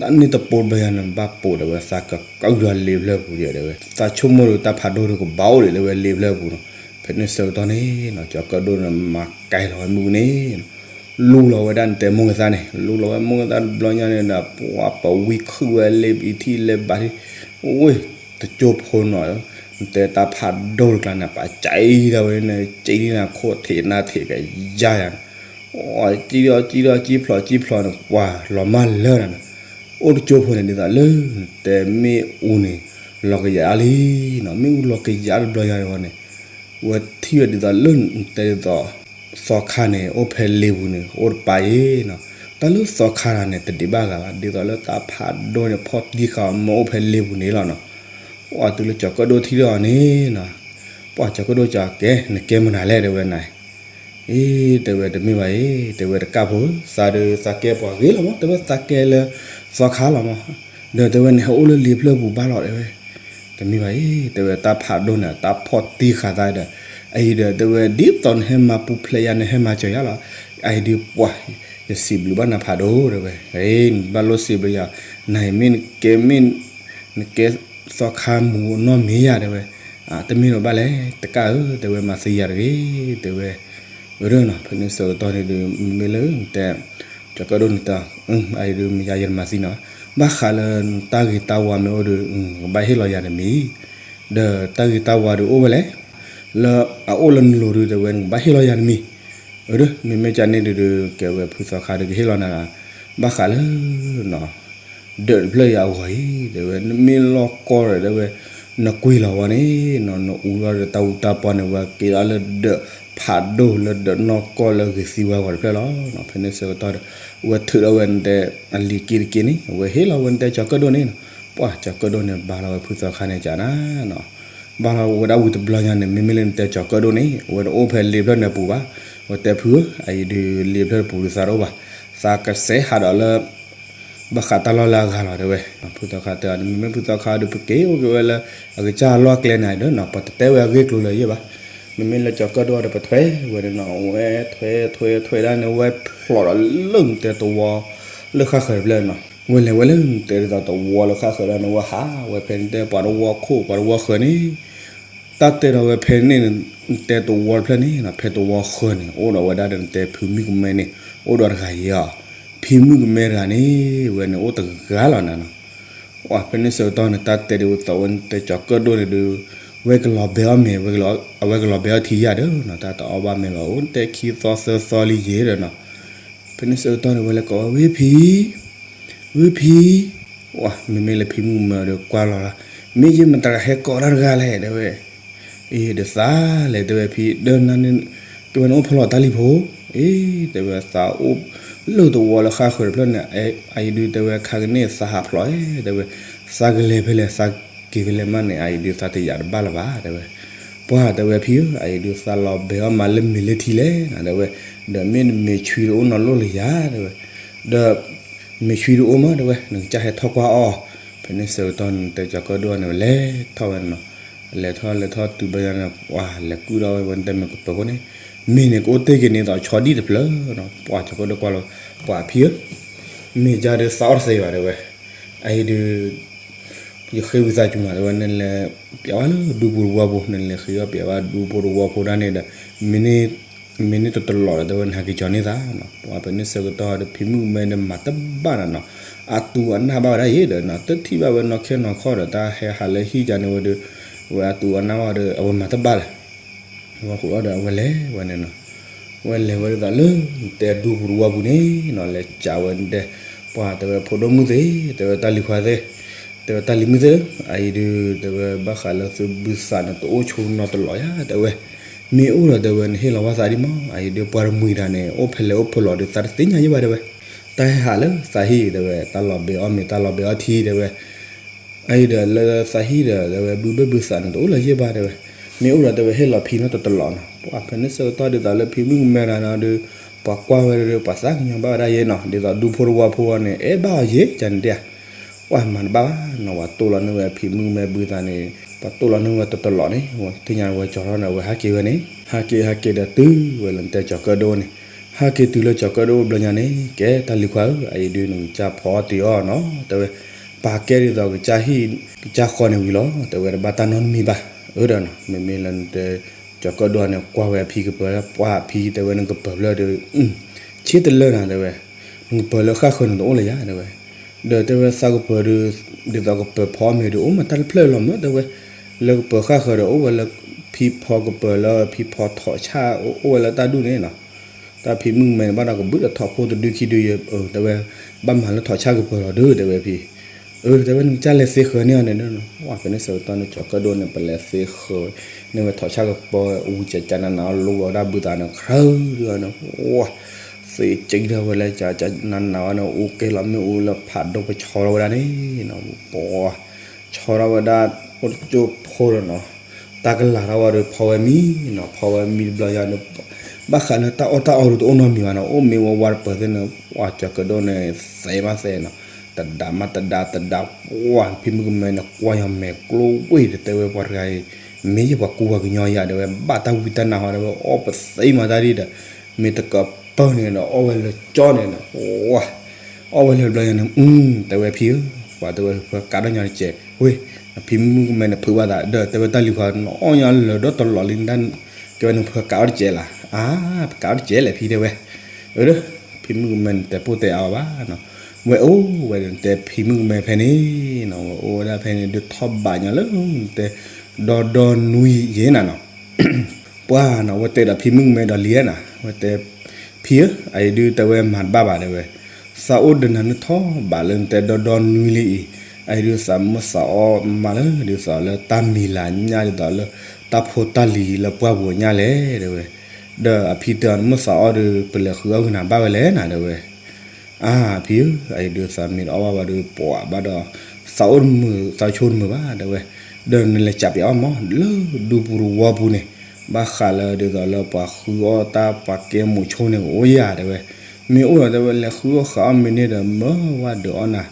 တၢ်န့ၢ်တပိတဘျီယၤန့ၣ် ဘၣ်ပိာ်ဒီးဝဲ သးကကၢၢ်ဒီးလ့ဖျၢၣ်ပူၤယဲဒီးဝဲ, သးဆိကမိၣ်ဒီးတၢ်ဖးဒိၣ်ဒီးကဘၣ်အိၣ်ဒံးလၢဝဲလ့ဖျၢၣ်ပူၤနီၤ, ဖဲန့ၣ်ဆၢကတီၢ်န့ၣ်နီၤ ကၠီၤကၢၣ်ဒိၣ်န့ၣ် မၤကဲလီၤဝဲမုၢ်န့ၣ် လူလီၤဝဲဒၣ်န့ၣ်တဲမိၢ်ဂ့ၤသၣ်န့ၣ်, လူလီၤဝဲမိၢ်ဂ့ၤသၣ်တဘျီညါန့ၣ်ဒီး ပှၤပဝံခုၣ်ဝဲလ့ပံထံၣ်လ့ဘၣ်ထံၣ်, ဝ့ၢ် တကၠိဖိနီၤ, နတဲတၢ်ဖးဒိၣ်တကျါန့ၣ် ပှၤကံဒၣ်ဝဲန့ၣ် ကံဒၣ်န့ၣ် ခိၣ်ထံးနၢ်ထံးကယါယၤန့ၣ်, အကံဒံကံဒံကံဖျိးကံဖျိးန့ၣ် ပှၤလီၤမၢ်လၢာ်န့ၣ်, အိၣ်တကၠိဖိန့ၣ် ဒ်သိးလၢ နတဲမ့ၣ်အူန့ၣ် လီၤကယၤအါလံနီၤ, မ့ၣ်အူလီၤကယၤတဘျီညါန့ၣ် ဝဲထံၣ်ဝဲဒ်သိးလၢ နတဲဒ်သိး သီခါန့ၣ် အိၣ်ဖဲလ့ပူၤန့ၣ် အိၣ်တပၤအံၤနီၤ, တၢ်လၢသီခါန့ၣ် တဒံးဘၣ်ဂၤဘၣ်, ဒ်သိးလၢတၢ်ဖးဒိၣ်န့ၣ် ဖီၣ်တံၢ်ဃာ်အီၤ မ့ၢ်အိၣ်ဖဲလ့ပူၤန့ၣ်လီၤနီၤ. ပှၤတုၤလၢကၠီၤကၢၣ်ဒိၣ်ထံၣ်ဒီးအီၤန့ၣ်နီၤ, ပှၤကၠီၤကၢၣ်ဒိၣ်ကၠီၤကဲ နကဲမနုၤလဲၣ် တဲဝဲနၤ, အ့ တဲဝဲတမ့ၢ်ဘၣ်အံၤ တဲဝဲတကၢ်ဖိ သးဒီးသးကဲပှၤဂ့ၤလီၤမး တဲဝဲသးကဲလၢသီခါလီၤမး, ဒီးတဲဝဲနဟဲအိၣ်လၢလ့ဖျၢၣ်ပူၤဘၣ်လီၤတဲဝဲ တမ့ၢ်ဘၣ်အံၤ တဲဝဲတၢ်ဖးဒိၣ်န့ၣ် တၢ်ဖီၣ်တံၢ်ဃာ်သးဒီး အအံၤဒီး တဲဝဲဒ်သိးနဟဲမၤပူၤဖျဲးယၤ နဟဲမၤစၢၤယၤလီၤ. အအံၤဒီးပှၤ ယစံးဘျုးဘၣ်နၤဖးဒိၣ်တဲဝဲ, အ့ နဘၣ်လိၣ်စံးဘျုးယၤ, နမ့ၢ်နကဲမ့ၢ် နကဲသီခါမူၤနီၢ်မ့ၢ်ယၤတဲဝဲ, တမ့ၢ်လၢၤဘၣ်လဲၣ် တကၢ်ဧၢ တဲဝဲမၤသံယၤတဂ့ၤ တဲဝဲ, အၢ နီၤ ဖဲန့ၣ်ဆၢကတီၢ်န့ၣ်ဒီး မ့ၢ်လၢနတဲ ကၠီၤကၢၣ်ဒိၣ်န့ၣ်တၢ် အအံၤဒီးမ့ၢ်ယၤယတမၤသံနီၤ, ဘၣ်ဃးလၢနတၢ်ဂ့ၤတၢ်ဝါမ့ၢ်အိၣ်ဒီး ကဘၣ်ဟ့ၣ်လီၤယၤတမံၤ, ဒီးတၢ်ဂ့ၤတၢ်ဝါဒီးအိၣ်ဝဲလဲၣ်, လၢအအိၣ်လၢနလိၤဒီးတဲဝဲ နကဘၣ်ဟ့ၣ်လီၤယၤတမံၤ, အၢ မ့မ့ၢ်ကန့ၣ်ဒီး ကဲဝဲဖုသီခါဒီးကဟ့ၣ်လီၤနၤလီၤ ဘၣ်ဃးလၢ ဒၢးတဖျၢၣ်အံၤအဂီၢ်အံၤ တဲဝဲ နမ့ၢ်လီၢ်ကီၢ်ဒီး တဲဝဲ နကွံာ်လီၤဝဲန့ၣ်နီၤ နအူလီၤဒီးတၢ်အူတၢ်ပီန့ၣ် ဝဲက့ၤလီၤလၢဒၢးဖးဒိၣ်လၢဒၢးနီၢ်ကီၢ်လၢဂ့ၤသံဝဲအဂီၢ်တဖျၢၣ်လီၤ. ဖဲန့ၣ်ဆၢကတီၢ်ဒီး ဝဲထုးထီၣ်ဝဲနတဲ အလံၤက့တက့န့ၣ် ဝဲဟ့ၣ်လီၤဝဲနတဲကၠီၤကၢၣ်ဒိၣ်န့ၣ်နီၤ. ပှၢ်ကၠီၤကၢၣ်ဒိၣ်န့ၣ် ဘၣ်လီၤဝဲဖုသီခါန့ၣ်ကနၤနီၤ ဘၣ်လီၤဝဲဒၣ်ဝံၤတဘျီညါန့ၣ် မ့မ့ၢ်လၢနတဲကၠီၤကၢၣ်ဒိၣ်န့ၣ် အဝဲတအိၣ်ဖဲလ့ဖျၢၣ်န့ၣ်ပူၤဘၣ်. ဝဲတဲဖုဧၢ အအံၤဒုးလ့ဖျၢၣ်ပူၤဒုးသးတအိၣ်ဘၣ်. သးကစဲးဟးဒီးလၢ ဘၣ်ဃးတၢ်လီၢ်လၢအဂၤလီၤတဲဝဲ. ဖုသီခါတဲအီၤ မ့မ့ၢ်ဖုသီခါဒီး ပက့ၤအိၣ်က့ၤဝဲလၢ အကစၢ်လီၢ်ကျဲန့ၣ်ဒီးနီၤ ပတတဲဝဲအဂ့ၢ်ကျိၤလၢၤယဲၢ်ဘၣ်. မ့မ့ၢ်လၢကၠီၤကၢၣ်ဒိၣ်ဒီး ပထွဲဝဲန့ၣ်နီၤ ဝဲထွဲထွဲထွဲဒၣ်န့ၣ် ဝဲဖျိးဒီးလၢနတဲသဝီ လၢဃၣ်ဃၢၤတဖျၢၣ်နီၤ. ဝဲလဲၤဝဲလၢနတဲဒ်သိးသဝီလၢဃၣ်ဃၢၤဒၣ်န့ၣ် ဝဲဟးဝဲဖဲနတဲပှၤသဝီခိၣ် ပှၤသဝီဃၢၤန့ၣ် တၢ်တဲဒီးဝဲဖဲန့ၣ် နတဲသဝီတဖျၢၣ်န့ၣ်နီၤ ဖဲသဝီဃၢၤန့ၣ် အိၣ်ဒီးဝဲဒၣ်ဒီးနတဲဖံမုၣ်ကမဲန့ၣ် အိၣ်ဒီးတဂၤယဲၢ်အီၤ ဖံမုၣ်ကမဲတဂၤန့ၣ် ဝဲန့ၣ်အိၣ်တဂၤလီၤနၤနီၤ. ဝဲဖဲန့ၣ်ဆၢကတီၢ်န့ၣ် တၢ်တဲဒ်သိးဝဲနတဲကၠီၤကၢၣ်ဒိၣ်န့ၣ်ဒီး ဝဲကလီၤဘဲအီၣ်မ့ၤ အဝဲကလီၤဘဲအီၣ်ထံယၢ်ဒီးနီၤ တၢ်တအီၣ်ဘၣ်မ့ၤဘၣ် အိၣ်နတဲခံသီသၢသီလံယဲၢ်ဒီးနီၤ. ဖဲန့ၣ်ဆၢကတီၢ်န့ၣ် ဝဲလဲၤကိးဝဲ ဝ့ၢ်ဖံ ဝ့ၢ်ဖံ ဝဲ မ့မ့ၢ်လၢဖံမုၣ်ကမဲဒီးကွၢ်လီၤလၢ မ့ၢ်ယမတၤတဂၤဟဲကိးတၢ်တဂၤလဲၣ် တဲဝဲ. အ့ ဒီးသးလဲၣ် တဲဝဲဖံ ဒီးနၤန့ၣ် ကဝဲနအိၣ်ဖဲလီၤတၢ်လံၤဖိ အ့ တဲဝဲသးအိၣ် လၢသဝီလၢဃၣ်ဃၢၤတဖျၢၣ်န့ၣ် အအံၤဒုးတဲဝဲခါကန့ၣ်သးဟးဖျိး တဲဝဲ သးကလဲၤဖဲလဲၣ် သးက့ၤဖဲလဲၣ်မးန့ၣ် အအံၤဒုးသးတယာ်တဘၣ်လၢၤဘၣ် တဲဝဲ. ပှၢ်တဲဝဲဖံဧၢ အအံၤဒုးသးလီၤဘဲအီၣ်မးလၢမ့ၤလၢထံလဲၣ် တဲဝဲ. ဒီးမ့ၢ်နမ့ၤဆွံတအိၣ်နီတလိၣ်လၢၤယၤ တဲဝဲ. ဒီး မ့ၤဆွံတအိၣ်မး တဲဝဲ နကစၢ်ဟဲထီၣ်ကွၢ်အီၣ်. ဖဲန့ၣ်ဆၢကတီၢ်န့ၣ် နတဲကၠီၤကၢၣ်ဒိၣ်န့ၣ် ဝဲလဲၤထီၣ်ဝဲန့ၣ်နီၤ. လဲၤထီၣ်လဲၤထီၣ်တုၤဘျီညါန့ၣ် ပှၢ်လဲၤကုၣ်ဒီးဝဲ ဝဲနတဲမ့ၤကပၢၤဖိန့ၣ် မ့ၢ်န့ၣ်ကအိၣ်တ့ၢ်က့ၤန့ၣ်သိးဆီဒံၣ်တဖျၢၣ်နီၤ. ပှၢ်ကၠီၤကၢၣ်ဒိၣ်ကွၢ်လီၤ ပှၢ်ဖံဧၢ မ့ၢ်ယၤဒီးသးအီၣ်တသ့ဘၣ် တဲဝဲ. အအံၤဒုး ယဃ့ဝံသးစူၤနီၤ တဲဝဲ နလဲၤပျဲဝဲလၢဒူပူၤတဝီပူၤ နလဲၤဃ့အီၣ်ပျဲဝဲဒူဖိတဝီဖိဒၣ်န့ၣ်ဒီး မ့ၢ်န့ၢ်တတလီးဒီး တဲဝဲ နဟဲက့ၤကၠီၤန့ၢ်သးနီၤ. ပှၢ်ဖဲန့ၣ်ဆၢကတီၢ်ဒီး ဖံမုၣ်ကမဲဒီးမၤတဘၣ်နီၤနီၤ အသူအနၢ်ဘၣ်ဝဲဒၣ်ယဲဒီးနီၤ တထံၣ်ဘၣ်ဝဲနီၢ်ခဲနီၢ်ခီဒီး တၢ်ဟဲဟးလၢဟံၣ်ကန့ၣ်ဝဲဒီး ဝဲအသူအနၢ်ဘၣ်ဒီး အဝဲမၤတဘၣ်လၢၤ ဝဲဃိးဒီးအဝဲလဲၤဝဲန့ၣ်နီၤ. ဝဲလဲၤဝဲဒ်သိးလၢ တဲဒူပူၤတဝီပူၤန့ၣ်နီၤ လဲၤကးဝဲဒဲ ပှၢ်တဲဝဲ ဖိဒိၣ်မုၣ်သ့ၣ် တဲဝဲ တၢ်လံၤခွါသ့ၣ် တဲဝဲ တၢ်လံၤမုၣ်သ့ၣ်ဧၢ အအံၤဒုး တဲဝဲ ဘၣ်ဃးလၢသုဘုသးန့ၣ် တအိၣ်ဆိနီတလီးယၤ တဲဝဲ. မ့ၢ်အိၣ်ဒီး တဲဝဲ နဟ့ၣ်လီၤဝဲသးဒံးမး အအံၤဒုး ပှၤတမှံၤတၢ်န့ၣ် အိၣ်ဖဲလဲၣ်အိၣ်ဖဲလဲၣ်ဒီး သးတသ့ၣ်ညါယဲၢ်ဘၣ် တဲဝဲ. တၢ်ဟဲဟးလၢသးဟံၣ် တဲဝဲ တၢ်လီၤဘဲအီၣ်မ့ၤ တၢ်လီၤဘဲအီၣ်ထံ တဲဝဲ အအံၤဒီးလၢသးဟံၣ်ဒီး တဲဝဲ ဘုဘၢၣ်ဘုသးန့ၣ် တအိၣ်လၢၤယဲၢ်ဘၣ် တဲဝဲ. မ့ၢ်အိၣ်ဒီး တဲဝဲ ဟ့ၣ်လီၤဖံနီတတလီးနီၤ. ပှၢ်ဖဲန့ၣ်ဆၢကတီၢ်ဒ်သိးလၢဖံမုၣ်ကမဲတဂၤန့ၣ်ဒီး ပှၤကွၢ်ဝဲဒီး ပှၤသးကညီၤဘၣ်ဝဲဒၣ်ယဲနီၤ ဒ်သိးဒူဖိတဝီဖိန့ၣ် အဲၣ်ဘၣ်အီၤယဲၢ် ကန့ၣ်တဲ ပှၢ်မၤတဘၣ်ဘၣ်နီၤ ပှၤတိၢ်လီၤန့ၢ်ဝဲဖံမုၣ်ကမဲဘုသးန့ၣ် ပှၤတိၢ်လီၤန့ၢ်ဝဲတတလီးန့ၣ် ဝဲသ့ၣ်ညါဝဲကၠီၤထီၣ်န့ၣ် အဝဲဟဲက့ၤဝဲန့ၣ် ဟဲက့ၤဟဲက့ၤဒီးတုၤဝဲလၢနတဲကၠီၤကၢၣ်ဒိၣ်န့ၣ် ဟဲက့ၤတုၤလၢကၠီၤကၢၣ်ဒိၣ်ဘျီညါန့ၣ် ကဲတၢ်လံၤခွါဧၢ အအံၤဒုးနကစၢ်ဖီအီၣ်တ့ၤအီၣ်နီၤ တဲဝဲ ပာ်ကဲဒ်သိးကစၢ်ဟံၣ် ကစၢ်ဃီန့ၣ်ဝံၤလီၤ တဲဝဲ တဘၣ်တၢ်နီတမံၤဘၣ် အၢဒီးနီၤ မ့မ့ၢ်လၢနတဲ ကၠီၤကၢၣ်ဒိၣ်န့ၣ် ကွၢ်ဝဲအဖံကပၢၤ ပှၢ်အဖံ တဲဝဲ နကပၢၤဖျၢၣ်ဒီး ဆ့တလၢနၤ တဲဝဲ နကပၢၤလၢဃၣ်ဃၢၤန့ၣ်တအိၣ်လၢၤယၤ တဲဝဲ ဒီးတဲဝဲသးကပၢၤဒီး ဒ်သိးကပၢၤဖီအီၣ်မ့ၤဒီး အိၣ်မးတၢ်တဖျၢၣ်လီၤမး တဲဝဲ လၢကပၢၤဃၣ်ဃၢၤဒီး အိၣ်ဝဲလၢ ဖံဖီကပၢၤလၢ ဖံဖီထိးဆၣ် အိၣ်ဝဲလၢတၢ်ဒူၣ်န့ၣ်နီၤ တၢ်ဖံမုၣ်ကမဲန့ၣ် ဘၣ်ဒီးကဘုးဒီးထိးဖိတဒုခံဒုယဲၢ် တဲဝဲ ဘၣ်မၤလၢထိးဆၣ်ကပၢၤလီၤဒီး တဲဝဲဖံ အၢ တဲဝဲ နကစၢ်လဲၤသ့ဃၢၤန့ၢ်အီၤန့ၣ်ဒီး ဝဲဖဲန့ၣ်ဆၢကတီၢ်န့ၣ် ကၠီၤကၢၣ်ဒိၣ်န့ၣ် ပလဲၤသ့ဃၢၤန့ၢ်ဝဲထိးဆၣ်ကပၢၤ ဝံၤကကနနၤအီၤ လိဝဲဒၣ်ဘုသးန့ၣ် ခရၢဒုန့ၣ် ဝဲ သ့ကၠံထီၣ်ဝဲလၢကနနၤအီၤန့ၣ် အူကဲလီၤမ့ၣ်အူလၢဖးဒိၣ် ပဆီထီၣ်ဝဲဒၣ်န့ၣ်နီၤ ပဆီထီၣ်ဝဲဒၣ် အိၣ်တကၠိၢ်ဖိဒီးနီၤ တၢ်ကလာ်ထီၣ်ဝဲဒီး ဖီဝဲမံနီၤ ဖီဝဲမံတဘျီယၤန့ၣ် ဘၣ်ဃးလၢတၢ်အီၣ်တၢ်အီဒီးတအိၣ်နီတမံၤဘၣ်နီၤ အိၣ်မ့ၢ်ဝဲဝါတပၢၤသ့ၣ်န့ၣ် ပှၢ်ကၠီၤကၢၣ်ဒိၣ်န့ၣ် သဲမးသဲနီၤ တဒါမးတဒါတဒါ ပှၢ်ဖံမုၣ်ကမဲန့ၣ် ကွၢ်ယီၤမဲာ်ကျိဝ့ၢ်ဒီး တဲဝဲပှၤတဂၤအံၤ မ့ၢ်ယဲၢ်ပှၤကူပှၤကညီယၤ တဲဝဲ ဘၣ်တၢ်ဝံတၢ်နါဟီ တဲဝဲ အီၣ်ပသ့မးတၢ်ဒ်ဒီး မ့ၢ်တကပၢၢ်န့ၣ်ဒီး အီၣ်ဝဲလၢကၠီန့ၣ်နီၤ ဝါ အီၣ်ဝဲလၢဘျီယၤန့ၣ် အူ တဲဝဲဖံဧၢ ပှၤတဲဝဲ ဖၢကးထီၣ်ညီတစဲး ဝ့ၢ် ဖံမုၣ်ကမဲန့ၣ် ဖုးဘၣ်သး ဒီးတဲဝဲတၢ်လံၤခွါ နအီၣ်ညီလၢာ်ဒီတလီးလံ ကဲဝဲန့ၣ် ဖၢကးထီၣ်တစဲးလၢ် အါ ပကးထီၣ်တစဲးလဲၣ်ဖံ တဲဝဲ အၢ ဖံမုၣ်ကမဲန့ၣ် တဲပိၢ်တဲအါဘၣ်နီၤ ဝဲအိၣ်ဝဲဒီးတဲဖံမုၣ်ကမဲဖဲန့ၣ်နီၤ ဝဲအိၣ်ဝဲဒၣ်ဖဲန့ၣ် ဒုးထီၣ်ဘးညီလၢ တဲ ဒီဒီနွံယဲၢ်နၤနီၤ ပှၢ်နီၤ ဝဲတဲဒီးဖံမုၣ်ကမဲဒီးလံဧါနၤ ဝဲတဲ ဖံဧၢ အအံၤဒုးတဲဝဲမၤတဘၣ်ဘၣ်တဲဝဲ သးအိၣ်ဒီးနၤနုၢ်ထီၣ်ဘးလၢနတဲဒီဒီနွံလံအံၤ, အအံၤဒုးသးမုၢ်သးအီၣ်မးလၢ ဒ်သိးလၢတၢ်မံၤလၤညၣ် ဒ်သိးလၢ တၢ်ဖိတၢ်လံၤလၢပှၢ်ပူၤညၣ်လဲၣ် တဲဝဲ, ဒီးအဖံတဲအီၤ နမုၢ်သးအီၣ်ဒီး ပလဲၤဃုအီၣ်ဂ့ၤနၤဘၣ်ဝဲလဲၣ်နၤ တဲဝဲ. အါဖံဧၢ, အအံၤဒုးသးမ့ၢ်တအီၣ်ဘၣ်ဘၣ်ဒီး ပှၤဘၣ်ဒီး သးအိၣ်တမုာ် သးဆိတမုာ်ဘၣ် တဲဝဲ, ဒီးနလဲၤကးပၠးအီၣ်မး လၢဒူပူၤတဝီပူၤန့ၣ်, ဘၣ်ဃးလၢဒ်သိးလၢပှၤဃုအီၣ်တၢ်ပှၤကဲမုာ်ဆိန့ၣ် ကအိၣ်ယၤ တဲဝဲ, မ့ၢ်အိၣ်ဒီး တဲဝဲ လဲၤဃုအီၣ်ဃုအီၣ်မ့ၢ်န့ၢ်ဒီး မၢဝဲဒုးအီၣ်နၤ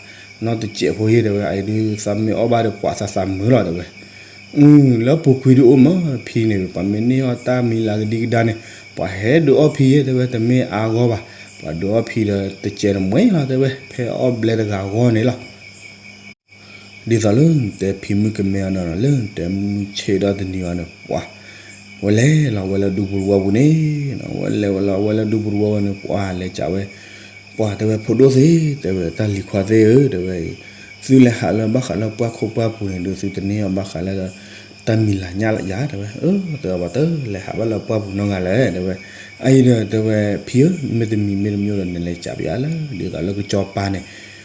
နီတစဲးဖိယဲ တဲဝဲ, အအံၤဒုးသးမ့ၢ်အီၣ်ဘၣ်ဒီး ပှၤသးသးမုာ်လီၤ တဲဝဲ. အု လၢပူၤကွံာ်ဒုးအိၣ်မး ဖံန့ၣ် ပှၤမ့ၢ်န့ၢ်အီၣ်တၢ်မံၤလၤကဒံကဒါန့ၣ် ပှၤဟဲဒုးအီၣ်ဖံယဲ တဲဝဲ, တမ့ၢ်အါဂီၢ်ဘၣ်, ပှၤဒုးအီၣ်ဖံဒီးတစဲးတမှဲလီၤ တဲဝဲ, ဖဲအီၣ်ဘျဲတဂၤအဂီၢ်န့ၣ်လီၤ. ဒ်သိးလၢနတဲဖံမုၣ်ကမဲအီၤဒီး လၢနတဲမုၢ်ဆ့ၣ်ဒီတနံၤအီၤန့ၣ် ပှၤ ဝဲလဲၤလီၤဝဲလၢဒူပူၤတဝီပူၤန့ၣ်, ဝဲလဲၤဝဲလီၤဝဲလၢဒူပူၤတဝီပူၤန့ၣ် ပှၤလဲၤကးဝဲ, ပှၤတဲဝဲ ဖိဒိၣ်သ့ၣ် တဲဝဲ တၢ်လံၤခွါသ့ၣ်ဧၢ တဲဝဲအံၤ, သုလဲၤဟးလၢဘၣ်ဃးလၢပှၢ်ခိၣ်ပှၢ်ပူၤန့ၣ် ဒုးသုတန့ၢ်အီၤဘၣ်ဃးလၢ တၢ်မံၤလၤညၣ်လၢယၤ တဲဝဲ, အၢ တဲဝဲ ပှၤတလဲၤဟးဘၣ်လၢပှၢ်ပူၤနီတဂၤလဲၣ် တဲဝဲ, အအံၤဒီးတဲဝဲ ဖံဧၢ မ့တမံၤမ့တမံၤဒီး နလဲၤကးပၠးလၢ ဒ်သိးလၢကစီၤပၤန့ၣ်,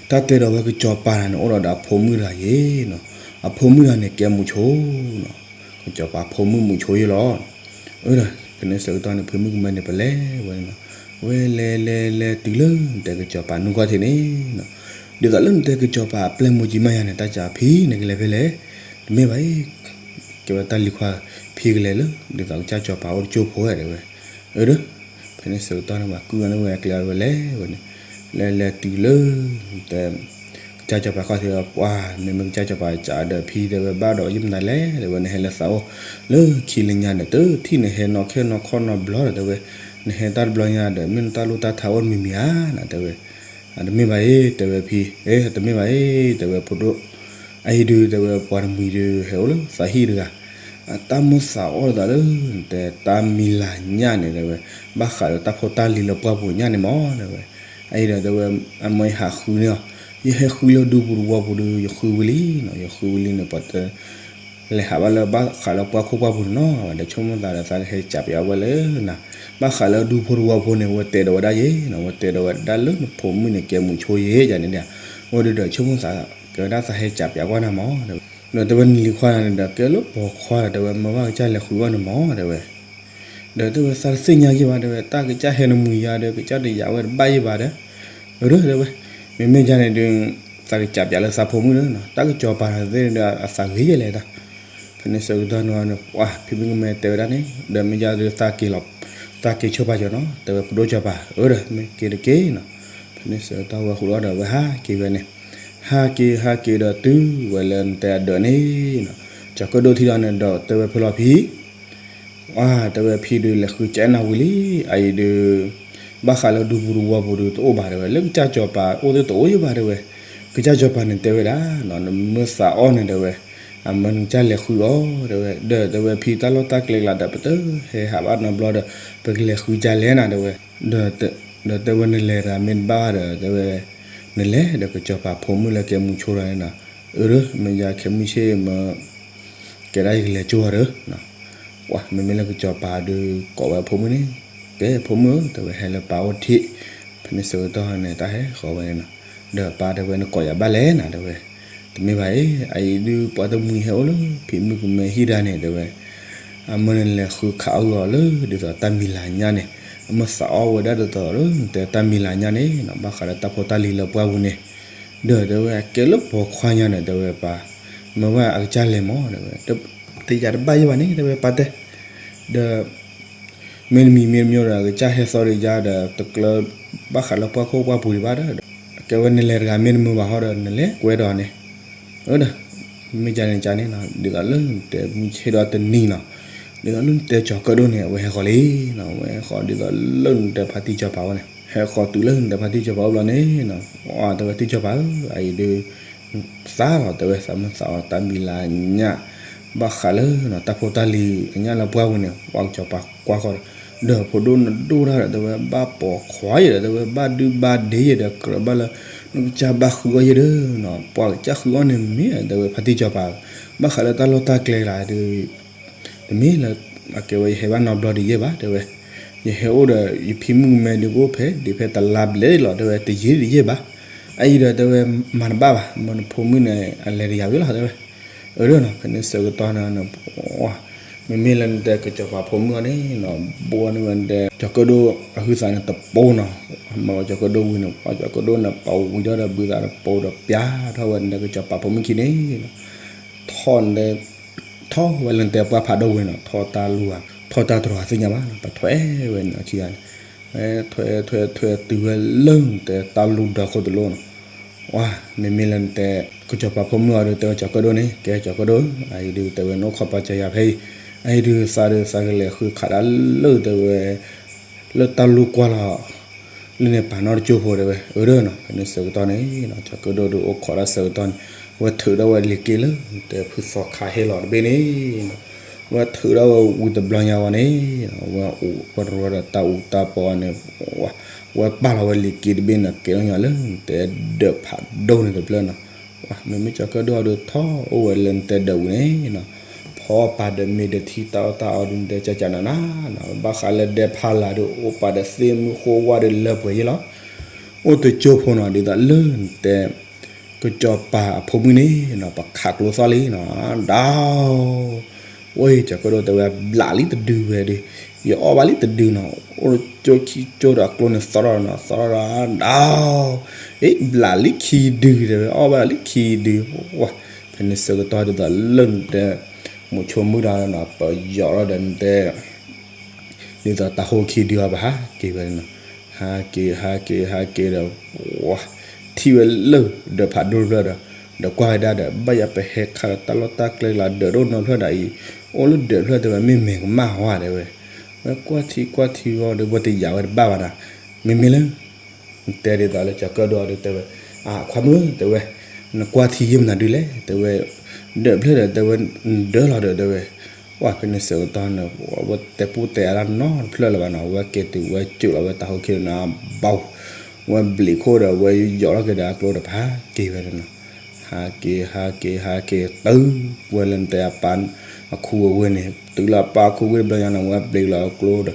တၢ်တဲဒီးဝဲကစီၤပၤန့ၣ် အိၣ်ဒီးဒီးအဖိမုၣ်တဂၤယဲနီၤ, အဖိမုၣ်တဂၤန့ၣ် ကဲမုာ်ဆိနီၤ, ကစီၤပၤဖိမုၣ်မုာ်ဆိယဲလီၤ. အၢ ဒီးဖဲန့ၣ်ဆၢကတီၢ်န့ၣ် ဖံမုၣ်ကမဲန့ၣ် ပလဲၤဝဲန့ၣ်နီၤ, ဝဲလဲၤလဲၤလဲၤတုၤလၢ နတဲကစီၤပၤနူၢ်ကီၢ်ထံးန့ၣ်နီၤ, ဒ်သိးလၢနတဲကစီၤပၤအပျဲၢ်မူကံမးယၤန့ၣ် တၢ်ကးဖံန့ၣ်ကလဲၤဖဲလဲၣ်, တမ့ၢ်ဘၣ်အံၤ ကဲဝဲတၢ်လံၤခွါ ဖံကလဲၤလၢ ဒ်သိးကစၢ်စီၤပၤအိၣ်တကၠိဖိ တဲဝဲ, အၢ ဒီး ဖဲန့ၣ်ဆၢကတီၢ်န့ၣ် ပှၤကုၢ်အီၤန့ၣ်ဝဲအကျဲဝဲလဲၤဝဲန့ၣ်, လဲၤလဲၤတုၤလၢ တဲ ကစၢ်စီၤပၤခီၣ်ထံးဒီး ပှၤ မ့မ့ၢ်ကစၢ်စီၤပၤကးဒီးဖံ တဲဝဲ ဘၣ်ဒီးယမနုၤလဲၣ် တဲဝဲ နဟဲလၢသးအိၣ် လၢခံလၢညါန့ၣ် တထံၣ်နဟဲနီၢ်ခဲနီၢ်ခီနီတဘျီဒီး တဲဝဲ, နဟဲတၢ်တဘျီညါဒီး မ့ၢ်နတၢ်လိၣ်တၢ်ထးအိၣ်တမံၤမံၤဧါန့ၣ် တဲဝဲ, အတမ့ၢ်ဘၣ်အံၤ တဲဝဲဖံ, အတမ့ၢ်ဘၣ်အံၤ တဲဝဲ ဖိဒိၣ်, အအံၤဒုး တဲဝဲ ပှၤတမှံၤဒုး ဟဲအိၣ်လၢသးဟံၣ်တဂၤ, အတၢ်မုၢ်သးအီၣ်ဒ်သိးလၢ နတဲတၢ်မံၤလၤညၣ်န့ၣ် တဲဝဲ, ဘၣ်ဃးဒီးတၢ်ဖိတၢ်လံၤလၢပှၢ်ပူၤညၣ်န့ၣ်မး တဲဝဲ, အအံၤဒီး တဲဝဲ အမ့ၢ်ယဟးဃုန့ၢ်အီၤ, ယဟဲဃုလၢဒူပူၤတဝီပူၤဒီး ယဃုဝံၤလံနီၤ, ယဃုဝံၤလံန့ၣ် ပှၤတ လဲၤဟးဘၣ်လၢဘၣ်ဃးလၢပှၢ်ခိၣ်ပှၢ်ပူၤန့ၣ်နီၤ, ဒီးဆိကမိၣ်သးဒီး သးကဟဲကးပၠးဝဲလၢနၤ, ဘၣ်ဃးလၢဒူဖိတဝီဖိန့ၣ် ဝဲတဲဒီးဝဲဒၣ်ယဲနီၤ, ဝဲတဲဒီးဝဲဒၣ်လၢနဖိမုၣ်န့ၣ် ကဲမုာ်ဆိယဲယၤန့ၣ်ဒီး, ဝဲဒုးဒီးဆိကမိၣ်သး ကဲဝဲဒၣ်သးဟဲကးပၠးကွၢ်နၤမး တဲဝဲ, ဒီးတဲဝဲနလံၤခွါန့ၣ်ဒီး ကဲလၢပိာ်ခွါဒီး တဲဝဲ မ့ၢ်ဘၣ်ကစၢ်လဲၤဃုအီၣ်န့ၣ်မး တဲဝဲ, ဒီးတဲဝဲ သးတသ့ၣ်ညါယဲဘၣ် တဲဝဲ, တၢ်ကစၢ်ဟဲနမှံၤယၤဒီး ကစၢ်တယာ်ဝဲတဘၣ်ယဲဘၣ်ဒီး, အၢ တဲဝဲ, မ့မ့ၢ်ယၤန့ၣ်ဒုး သးကးပၠးလၢသးဖိမုၣ်ဒီးနီၤ, တၢ်ကစီၤပၤသ့ၣ်ဒီး အသးဂ့ၤယဲလဲၣ်တၢ်, ဖဲန့ၣ်ဆၢကတီၢ်န့ၣ် ပှၤ ဖံမုၣ်ကမဲတဲဝဲဒၣ်န့ၣ် ဒီးမ့ၢ်ယၤဒုးသးက့ၤလီၤ, သးက့ၤဆိပာ်စၢၤနီၤ, တဲဝဲ ပဒိၣ်စီၤပၤ အၢ ဒီးမ့ၢ်က့ၤတက့ၢ်နီၤ, ဖဲန့ၣ်ဆၢကတီၢ်ဝဲဃုာ်လီၤဒီး ဝဲဟးက့ၤဝဲန့ၣ်, ဟးက့ၤ ဟးက့ၤဒီးတုၤဝဲလၢနတဲအဒၢးန့ၣ်နီၤ, ကၠီၤကၢၣ်ဒိၣ်ထံဒီးန့ၣ်ဒီး တဲဝဲဖဲလီၤဖံ ဝဲတဲဝဲဖံဒုးလဲၤဃုကနၣ်ဝံၤလံ, အအံၤဒုး ဘၣ်ဃးလၢဒူပူၤတဝီပူၤဒုးတအိၣ်ဘၣ်တဲဝဲ, လၢကစၢ်စီၤပၤအိၣ်သ့ၣ်တအိၣ်ယဲဘၣ်တဲဝဲ, ကစၢ်စီၤပၤန့ၣ်တဲဝဲဒၣ်နီၤ, နမ့ၢ်သးအီၣ်န့ၣ်တဲဝဲ, အမၢနကစၢ်လဲၤဃုအီၤတဲဝဲ, ဒီးတဲဝဲဖံတၢ်လီၢ်တၢ်ကျဲကျါဒီး ပတဟဲဟးဘၣ်နီတဘျီဒီး ပကလဲၤဃုကလဲၣ်နၤတဲဝဲ, ဒီး ဒီးတဲဝဲနလဲၤတဂၤမ့ၢ်တဘၣ်ဘၣ်ဒီးတဲဝဲ, နလဲၤဒီးကစီၤပၤဖိမုၣ်လၢကဲမုာ်ဆိဒီးန့ၣ်နီၤ, အၢ မ့ၢ်ယၤခဲမုၢ်ဆ့ၣ်မၢ ကဲဒၣ်ယကလဲၤကၠိဒီး ပှၤမ့မ့ၢ်လၢကစီၤပၤဒုးကိးဝဲဖိမုၣ်န့ၣ်, ကဲဖိမုၣ်ဧၢ တဲဝဲ ဟဲလၢပၢ်အိၣ်တထံၣ်, ဖဲန့ၣ်ဆၢကတီၢ်န့ၣ် တၢ်ဟဲဃီဝဲန့ၣ်နီၤ, ဒီးပၢ်တဲဝဲ နကိးယၤဘၣ်လဲၣ်နၤတဲဝဲ, တမ့ၢ်ဘၣ်အံၤ အအံၤဒုးပှၤတမှံၤဟဲအိၣ်လၢ ဖံမုၣ်ကမဲဟံၣ်ဒၣ်န့ၣ်တဲဝဲ, အမၢနလဲၤဃုခးအီၣ်ဂီၤလၢဒ်သိးတၢ်မံၤလၤညၣ်န့ၣ်, အမၢသးအီၣ်ဝဲဒၣ်ဒ်သိးလၢနတဲတၢ်မံၤလၤညၣ်န့ၣ်နီၤ, ဘၣ်ဃးဒီးတၢ်ဖိတၢ်လံၤလၢပှၢ်ပူၤန့ၣ်, ဒီးတဲဝဲ အကဲလၢပိာ်ခွါညါန့ၣ် တဲဝဲပၢ်, မ့ၢ်ဝဲအကစၢ်လဲၤမး တဲဝဲ, တယာ်တဘၣ်ယဲဘၣ်န့ၣ် တဲဝဲပၢ်တဲ, ဒီး မ့တမံၤမ့တမံၤဒီး ကစၢ်ဟဲသီဒီးယၤဒီး တကျၢၤဘၣ်ဃးလၢပှၢ်ခိၣ်ပှၢ်ပူၤဒံးဘၣ်ဒီး, ကဲဝဲနလဲၤတဂၤမ့ၢ်တမုာ်ဘၣ်ဟီဒီး နလဲၤကွဲဒီးန့ၣ်, အၢ ဒီး မ့ၢ်ကန့ၣ်ကန့ၣ်နီၤ ဒ်သိးလၢနတဲမုၢ်ဆ့ၣ်ဒီးတနံၤနီၤ, ဒ်သိးလၢနတဲကၠီၤကၢၣ်ဒိၣ်န့ၣ် အဝဲဟဲဃီၤလံနီၤ, အဝဲဟဲဃီၤဒ်သိးလၢနတဲဖါတံၢ်စီၤပၤဝဲန့ၣ်, ဟဲဃီၤတုၤလၢနတဲဖါတံၢ်စီၤပၤအိၣ်ဘျီန့ၣ်နီၤ, တဲဝဲတံၢ်စီၤပၤဧၢ အအံၤဒုး သးလီၤ တဲဝဲ သးမုၢ်သးအီၣ်တၢ်မံၤလၤညၣ်, ဘၣ်ဃးလၢ တၢ်ဖိတၢ်လံၤအညၣ်လၢပှၢ်ပူၤန့ၣ် ပှၤကစီၤပၤကွၢ်ဃီၤဒီး, ဒီးဖိဒိၣ်နဒိၣ်တၢ်ဒီး တဲဝဲဘၣ်ပိာ်ခွါယဲဒီး တဲဝဲဘၣ်ဒုဘၣ်ဒ့ယဲဒီး ကြၢးဘၣ်လၢ နကစၢ်ဘၣ်ဃုအီၣ်ယဲဒီးနီၤ, ပှၤကစၢ်ဃုအီၣ်န့ၣ်မ့ၢ် တဲဝဲဖါတံၢ်စီၤပၤ, ဘၣ်ဃးလၢတၢ်လီၢ်တၢ်ကျဲလၢဒုး တမ့ၢ်လၢ အကဲဝဲယဟဲဘၣ်နီတဘျီဒံးယဲဘၣ် တဲဝဲ, ယဟဲအိၣ်ဒီးယဖံမုၣ်ကမဲဒုးကအိၣ်ဖဲ ဒ်ဖဲတလါဘျဲၣ်လီၤ တဲဝဲ တယံာ်တယံာ်ဘၣ်. အအံၤဒီးတဲဝဲ မၤတဘၣ်ဘၣ် မ့ၢ်နဖိမုၣ်န့ၣ် အလဲၤတယၤဝံၤလီၤ တဲဝဲ. အၢ ဒီးနီၤ ဖဲန့ၣ်ဆၢကတီၢ်န့ၣ် မ့မ့ၢ်လၢနတဲကစီၤပၤဖိမုၣ်အီၤန့ၣ်နီၤ ဘိန့ၢ်ဝဲနတဲ ကၠီၤကၢၣ်ဒိၣ်အဟုသးန့ၣ်တပိနီၤ. မ့ၢ်ဝဲကၠီၤကၢၣ်ဒိၣ်ဝံၤန့ၣ် ကၠီၤကၢၣ်ဒိၣ်န့ၣ် ပာ်ဝံၤဒီးဘုသးတပိဒီး ပျဲထီၣ်ဝဲနတဲကစီၤပၤဖိမုၣ်ခံန့ၣ် ထီၣ်နတဲ ထီၣ်ဝဲလၢနတဲပှၢ်ဖးဒိၣ်ဝဲနီၤ ထီၣ်တၢ်လူၤဧါ ထီၣ်တၢ်တြီၤသ့ၣ်ညါဘၣ်နီၤ ပထွဲဝဲန့ၣ် အခံဂၤန့ၣ် ထွဲထွဲထွဲတုၤဝဲလၢနတဲတၢ်လူၤဒီခိၣ်တလိၣ်နီၤ. ဝါ မ့မ့ၢ်လၢနတဲ ကစီၤပၤဖိမုၣ်အီၤဒီး တဲဝဲကၠီၤကၢၣ်ဒိၣ်န့ၣ် ကဲကၠီၤကၢၣ်ဒိၣ် အအံၤဒုးတဲဝဲ နအိၣ်ခိးပာ်စၢၤယၤဖဲအံၤ အအံၤဒုးသးဒီးသးကလဲၤဃုခးဒၣ်လၢတဲဝဲ လၢတၢ်လူၤကွၢ်လီၤ လၢန့ၣ်ပာ်နီၣ်တကၠိဖိတဲဝဲ အၢ ဒီးနီၤ ဖဲန့ၣ်ဆၢကတီၢ်န့ၣ် ကၠီၤကၢၣ်ဒိၣ်ဒီးအိၣ်ခိးဒၣ်ဆၢကတီၢ်န့ၣ် ဝဲထုးထီၣ်ဝဲလံာ်က့လၢ တဲဖုသီခါဟ့ၣ်လီၤတဘ့ၣ်န့ၣ် ဝဲထုးထီၣ်ဝဲဝံၤတဘျီညါဝဲန့ၣ် ဝဲအိၣ်ဝဲတရီဒီးတၢ်အူတၢ်ပီန့ၣ် ဝဲပာ်လီၤဝဲလံာ်က့တဘ့ၣ်န့ၣ် ကဲထီၣ်ညီလၢနတဲဒၢးဖးဒိၣ်န့ၣ်တဖျၢၣ်နီၤ. မ့မ့ၢ်ကၠီၤကၢၣ်ဒိၣ်အီၤဒီးထီၣ်အိၣ်ဝဲလၢနတဲဒၢးဝံၤန့ၣ်နီၤ ဖီပာ်ဒီးမ့ၤဒီးထံတၢ်အီၣ်တၢ်အီဒုးနတဲကၠးကၠးနးနးနီၤ ဘၣ်ဃးလၢဒဲဖးလၢ်ဒီးအိၣ်ပာ်ဒီးသ့ၣ်မုၢ်ဃိဝါဒီးလၢပှဲၤယ့ၢ်လီၤ. အိၣ်တကၠိဖိနီၤ ဒ်သိးလၢနတဲ ကစီၤပၤအဖိမုၣ်န့ၣ်နီၤ ပခးကျိသီၣ်လံနီၤ ဒီး ဝဲကၠီၤကၢၣ်ဒိၣ်တဲဝဲ ဘျးလံတဒုဝဲဒီး ယအီၣ်ဘၣ်လံတဒုနီၤ အိၣ်တကၠိခံကၠိဒီးအကျိန့ၣ်သီၣ်ထီၣ်နီၤ သီၣ်ထီၣ်ဒီး ဒီး အ့ ဘျးလံခံဒုတဲဝဲ အီၣ်ဘၣ်လံခံဒု ဝါ ဖဲန့ၣ်ဆၢကတီၢ်ဒ်သိးလၢနတဲ မိၤဆိမုၣ်တၢ်နီၤ ပယီၤထီၣ်ဒီးနတဲ ဒ်သိးတၢ်ဟိခံဒုအီၤ ပဟးက့ၤဝဲနီၤ ဟးက့ၤ ဟးက့ၤ ဟးက့ၤဒီး ဝါ ထံၣ်ဝဲလၢဒၢးဖးဒိၣ်တဖျၢၣ်ဒီး ဒီးကွၢ်ဝဲဒၣ်ဒီး ဘၣ်ယၤပဟဲခးဒီးတၢ်လီၢ်တၢ်ကျဲလီၤ ဒၢးတအိၣ်နီတဖျၢၣ်ဒီးအံၤ အိၣ်လၢဒၢးတဖျၢၣ်တဲဝဲ မ့ၢ်မဲာ်ကမၣ်ဝဲတဲဝဲ ဝဲကွၢ်ထံကွၢ်ထံဝဲဒီး ဝဲတယာ်ဝဲတဘၣ်ဘၣ်နီၤ မ့မ့ၢ်လၢ နတဲဒ်သိးလၢကၠီၤကၢၣ်ဒိၣ်အီၤဒီးတဲဝဲ အခွါမုၣ်တဲဝဲ နကွၢ်ထံယ့ၢ်မနုၤဒုလဲၣ် တဲဝဲ ဒၢးဖျၢၣ်ဒီးတဲဝဲ ဒၢးလီၤဒီးတဲဝဲ ဝါ ဖဲန့ၣ်ဆၢကတီၢ်န့ၣ် ဝဲတဲပူၣ်တဲအါတၢ်နီတဖျၢၣ်လၢၤဘၣ်နီၤ ဝဲက့ၤတုၤဝဲစၢးလီၤဝဲတၢ်ဟိခံန့ၣ် ဘၣ် ဝဲဘျံးခိၣ်ဒီးဝဲယီၤထီၣ်က့ၤဒီးအကျိဒီးပဟးက့ၤဝဲန့ၣ်နီၤ ဟးက့ၤ ဟးက့ၤ ဟးက့ၤ တုၤဝဲလၢနတဲအပၢ်အခူအဝ့ၢ်န့ၣ် တုၤလၢအပၢ်အခူဝ့ၢ်တဘျီညါန့ၣ် ဝဲဘျံးလီၤအကျိဒီး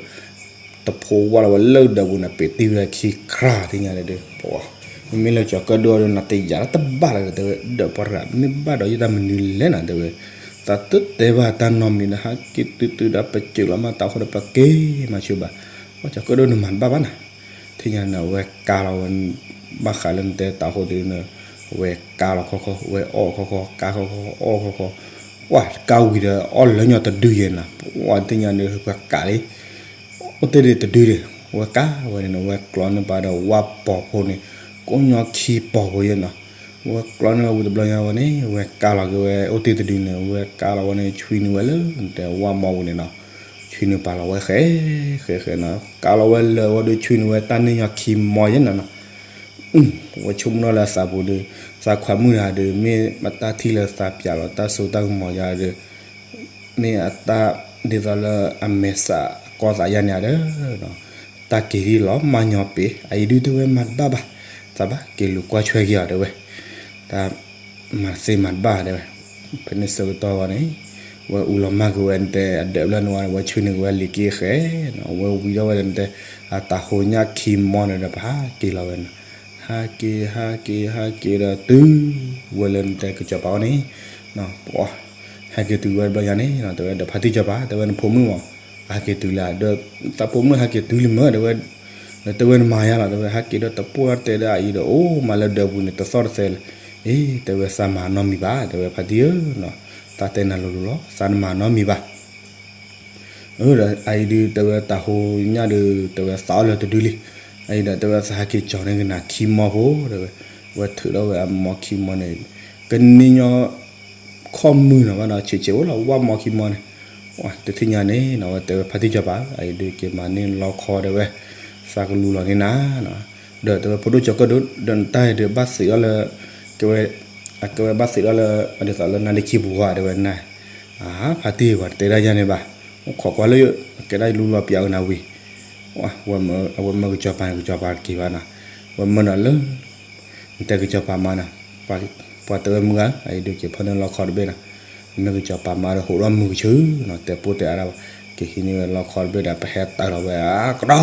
တဖိဝါလီၤဝဲလၢဒၢးပူၤန့ၣ် ပ့ၤတံၢ်ဝဲခံခရၣ်သ့ၣ်ညါဒီး ပှၤ မ့မ့ၢ်လၢကၠီၤကၢၣ်ဒိၣ်အီၤဒီး နတယာ်လၢတဘၣ်လၢၤ တဲဝဲ ဒၢးပရၣ်မ့ၢ်ဘၣ်ဒီးယတၢ်မနုၤလဲၣ်နၤ တဲဝဲ သးတတဲဘၣ်တၢ်နီတမံၤဒီး ဟးက့ၤတုၤတုၤဒီးပစၢးလီၤမးတၢ်အိၣ်ဒီးပက့ၤမၤဆူၣ်ဘၣ် ပှၤကၠီၤကၢၣ်ဒိၣ်န့ၣ်မၤတဘၣ်ဘၣ်နၤ သ့ၣ်ညါန့ၣ် အဝဲကါလီၤဝဲ ဘၣ်ဃးလၢနတဲတၢ်ဟိဒုန့ၣ် အဝဲကါလီၤခီခီ ဝဲအီၣ်ခီခီ ကါခီခီ အီၣ်ခီခီ ပှၤကါဝံၤဒီးအီၣ်လၢညီတဒုယဲၢ်နၤ ပှၤသ့ၣ်ညါန့ၣ် ပှၤကးလံ အိၣ်တ့ၢ်ဒံးတဒုဒံး ဝဲကါဝဲန့ၣ် ဝဲကျီန့ၢ်ပှၤဒီးဝၣ်ပီၤဖိန့ၣ် ကိးညီခံပီၤဖိယဲၢ်နၤ ဝဲကျီန့ၢ်ဝဲဝံၤတဘျီညါဝဲန့ၣ် ဝဲကါလီၤက့ၤဝဲ အိၣ်တ့ၢ်တဒုန့ၣ် ဝဲကါလီၤဝဲန့ၣ် ဆွံနုာ်ဝဲလၢနတဲဝၣ်မီပူၤန့ၣ်နီၤ ဆွံနုာ်ပာ်လီၤဝဲဃဲ ဃဲဃဲနီၤ ကါလီၤဝဲလၢာ်ဝဲဒီးဆွံနုာ်ဝဲတၢ်န့ၢ်ညီခံမီယဲၢ်နၤနီၤ ဝဲဆိကမိၣ်လၢအသးပူၤဒီး သးခွါမုၣ်တဂၤဒီး မ့ၢ်အတၢ်ထံၣ်လၢသးပျးလီၤတၢ်စိတၢ်ကမီၤယၤဒီး မ့ၢ်အတၢ်ဒ်သိးလၢအမဲာ်သးကီသးယၤန့ၣ်ဒီး တၢ်က့ၤဒ်လီၤမၤညီပ့ၤ အအံၤဒုတဲဝဲမၤတဘၣ်ဘၣ် သးဘၣ်က့ၤလူၤကွၢ်ဆွဲက့ၤအီၤတဲဝဲ တၢ်မၤသ့မၤတဘၣ်တဲဝဲ ဖဲန့ၣ်ဆၢကတီၢ်ဝဲန့ၣ် ဝဲအူလီၤမၢ်က့ၤဝဲနတဲအဒၢးဖျၢၣ်န့ၣ်ဝဲ ဝဲဆွံနုာ်က့ၤဝဲလံာ်က့ဃဲနီၤ ဝဲဝံၤထီၣ်ဝဲဒီးနတဲ အတၢ်ဟိညၣ်ခံမီန့ၣ်ဒီး ပဟးက့ၤလီၤဝဲနီၤ ဟးက့ၤ ဟးက့ၤ ဟးက့ၤဒီးတုၤဝဲလၢနတဲကစီၤပၤအအိၣ်န့ၣ် ပှၤ ဟဲက့ၤတုၤဝဲတဘျီညါန့ၣ် တဲဝဲဒီးဖါတံၢ်စီၤပၤ တဲဝဲနဖိမုၣ်မး ဟဲက့ၤတုၤလံဒီး သးဖိမုၣ်ဟဲက့ၤတုၤလံမ့ၢ် တဲဝဲ တဲဝဲနမၤယါလီၤ တဲဝဲဟဲက့ၤဒီးတပိၢ်တၢ်တဲဒၣ်အံၤဒီး အိၣ်မးလၢဒၢးပူၤန့ၣ် တသီၣ်တသဲလၢၤ အ့ တဲဝဲသးမၤနီတမံၤဘၣ် တဲဝဲဖါတံၢ်ဧၢ သးတဲနၤလိၤလိၤလီၤ သးနမၤနီတမံၤဘၣ် အၢ ဒီးအအံၤဒုးတဲဝဲတၢ်ဟိညၣ်ဒုး တဲဝဲသးအီၣ်လၢတဒုလံ အအံၤဒီးတဲဝဲသးဟဲက့ၤကၠီၤန့ၢ်က့ၤနၤခံမီဖိ တဲဝဲ ဝဲထုးထီၣ်ဝဲအမီခံမီန့ၣ် ကန့ၢ်ညီခီၣ်မုၢ်နီၤဘၣ်နီၤ ဆံးဆံးအိၣ်လီၤ ဝၣ်မီခံမီန့ၣ် တထံၣ်ညါန့ၣ်နီၤ ဝဲတဲဝဲဖါတံၢ်စီၤပၤ အအံၤဒုးက့ၤမၤန့ၢ်လီခီတဲဝဲ သးကလူလီၤန့ၢ်နၤ ဒီးတဲဝဲဖိဒိၣ်ကၠီၤကၢၣ်ဒိၣ် ဒီးနတၢ်အံၤဒုးဘၣ်သံးအီၤလၢ ကဝဲ အကဝဲဘၣ်သံးအီၤလၢ ဒ်သိးလၢနါဒ့ခံပူၤဧါ တဲဝဲနၤ အါ ဖါတံၢ်ဧၢ ပှၤတတဲဒၣ်ယၤန့ၣ်ဘၣ် အိၣ်ခိးကွၢ်လၢ ကဲဒၣ်ယလူလီၤပျးအနၤဝံၤ အဝဲမၢကစီၤပၤန့ၣ် ကစီၤပၤတက့ၤဘၣ်နီၤ ဝဲမၢဒီးလၢ နတဲကစီၤပၤမါနီၤ ပှၤတဲဝဲမုၢ်ဂၤ အအံၤဒုးက့ၤဖီၣ်န့ၢ်လီခီတဘ့ၣ်နီၤ မ့ၢ်ကစီၤပၤမါဒီးဟိးထီၣ်မုၢ်ကဆူနီၤ တဲပိၢ်တဲအါဒၣ်ဘၣ် က ကဟံးန့ၢ်ဝဲလီခီတဘ့ၣ်ဒီး ပဟဲတၢ်လီၤဝဲ အကဒီး,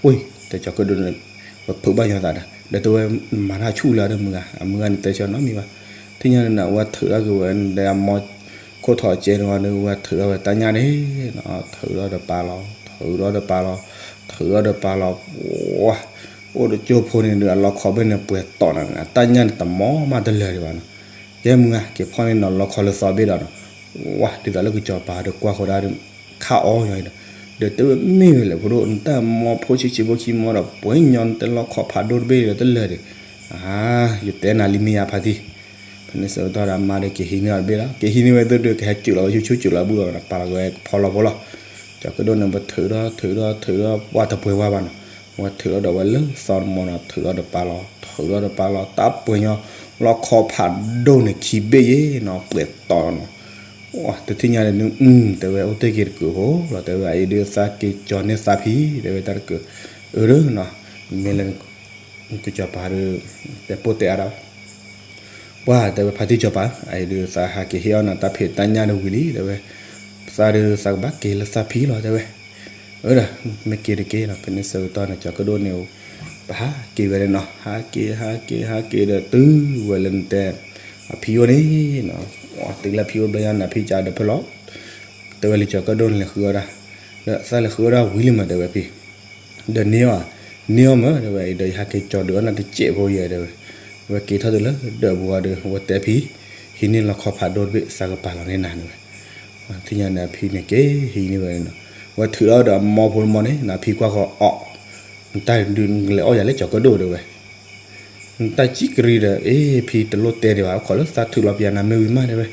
ဝ့ၢ် တဲကၠီၤကၢၣ်ဒိၣ်န့ၣ် ပဖုးဘၣ်ညီသးဒီး ဒီးတဲဝဲ မၤတၢ်ဆူၣ်လၢၤဒီးမုၢ်ဂၤ, အမုၢ်ဂၤန့ၣ်တဲဆၢနီတမံၤဘၣ်. ထံၣ်ညါန့ၣ် အဝဲထုးထီၣ်က့ၤဝဲဒီးအမိၢ် ခိၣ်ထီၣ်ကဲန့ၣ်ဝံၤဒီး အဝဲထုးထီၣ်ဝဲတၢ်ညၣ်န့ၣ်, ထုးထီၣ်ဒီးပာ်လီၤ, ထုးထီၣ်ဒီးပာ်လီၤ, ထုးထီၣ်ဒီးပာ်လီၤ, ဝါ, အိၣ်တကၠိဖိန့ၣ်ဒီး အလီခီဘ့ၣ်န့ၣ်ပှဲၤတီၢ်နၤ, တၢ်ညၣ်န့ၣ်တမီၤမးတလၢာ်ဒံးဘၣ်နီၤ. ကဲမုၢ်ဂၤ က့ၤဖီၣ်န့ၢ်နီၤလီခီလၢသီဘ့ၣ်ဒီးနီၤ, ဝါ ဒ်သိးလၢကစီၤပၤဒီးကွၢ်ဃီဒၣ်ဒီး ခါအီၣ်ညီအံၤဒီး, ဒီးတဲဝဲမ့ၢ်ဝဲလဲၣ် ဖိဒိၣ် နတၢ်မီဖိဆံးဆံးဖိခံမီဒီး ပှဲၤညီနတဲလီခီဖးဒိၣ်တဘ့ၣ်ဒီးတလၢာ်ဒံး, အါ, ယတဲနၤလံမ့ၢ်ယါဖါတံၢ်, ဖဲန့ၣ်ဆၢကတီၢ်ဒီးအမါဒီးက့ၤဟံးန့ၢ်အီၤတဘ့ၣ်လီၤ, က့ၤဟံးန့ၢ်ဝဲသ့ၣ်ဒီး ကဟဲစူးလီၤဝဲဆူၣ်ဆူၣ်စူးလီၤဘုၣ်လီၤ ပာ်လီၤက့ၤဝဲဖီလီၤဖိလီၤ. ကၠီၤကၢၣ်ဒိၣ်န့ၣ် ပထုးထီၣ်ထုးထီၣ်ထုးထီၣ် ပှၢ်တပှဲၤဝါဘၣ်နီၤ, ဝဲထုးထီၣ်ဒီးဝဲလၢသီတမီနီၤ ထုးထီၣ်ဒီးပာ်လီၤ ထုးထီၣ်ဒီးပာ်လီၤ တၢ်ပှဲၤညီ လီခီဖးဒိၣ်န့ၣ်ခံဘ့ၣ်ယ့ၣ်နီၤ ပှဲၤတီၢ်နီၤ, တထံၣ်ညါဒီး တဲဝဲအိၣ်တ့ၢ်က့ၤတကုးဖိလီၤ တဲဝဲ အအံၤဒုးသးက့ၤကၠီၤန့ၢ်သးဖံ တဲဝဲတၢ်တကုး, အၢဒီးနီၤ, မ့ၢ်လၢ ကစီၤပၤဒီး တဲပိၢ်တဲအါဒၣ် ပှၢ် တဲဝဲဖါတံၢ်ကစီၤပၤ အအံၤဒုးသးဟးက့ၤဟ့ၣ်အီၣ်နၤတၢ်ဖံးတၢ်ညၣ်ဒီးဝံၤလံ တဲဝဲ, သးဒီးသးကဘၣ်က့ၤလၢသးဖံလီၤ တဲဝဲ, အၢဒီး မ့ၢ်က့ၤတက့ၢ်လီၤ ဖဲန့ၣ်ဆၢကတီၢ်န့ၣ် ကၠီၤကၢၣ်ဒိၣ်န့ၣ် ပဟးက့ၤဝဲန့ၣ်နီၤ ဟးက့ၤ ဟးက့ၤ ဟးက့ၤဒီးတုၤဝဲလၢနတဲ အဖံအိၣ်န့ၣ်နီၤ, တုၤလၢဖံအိၣ်ဘျီညါန့ၣ် ဖံကၠီၤဒီးဖဲလီၤ တဲဝဲလံကၠီၤကၢၣ်ဒိၣ်န့ၣ် လဲၤဃုအီၣ်ဒၣ်, ဒီးသးလဲၤဃုအီၣ်ဒၣ်ဝံၤလံမး တဲဝဲဖံ ဒီးန့ၢ်အီၤ, န့ၢ်အီၤမး တဲဝဲ ဒီးယဟးက့ၤကၠီၤဒုးအီၣ်နၤတစဲးဖိယဲ တဲဝဲ, ဝဲက့ၤထီၣ်တုၤလၢဒၢးပူၤအီၤဒီး ဝဲတဲဖံ, ဟံးန့ၢ်လီခီဖးဒိၣ်တဘ့ၣ် သးကပာ်လီၤန့ၢ်နၤန့ၣ်ဝဲ, ထံၣ်ညါန့ၣ် အဖံန့ၣ်က့ၤဟံးန့ၢ်ဝဲနီၤ, ဝဲထုးထီၣ်ဒီးအမိၢ်ဖိတမီန့ၣ် နဖံကွၢ်ဃီအီၣ်, နတၢ်ဒုးနကလဲၤအီၣ်ယၤလၢကၠီၤကၢၣ်ဒိၣ်တဲဝဲ နတၢ်ကံကရံဒီး အ့ ဖံတလိၣ်တဲဒံးဘၣ် အိၣ်ခိးလၢသးထုးလီၤပယၤနၤမ့ၢ်ဝံၤမးတဲဝဲ,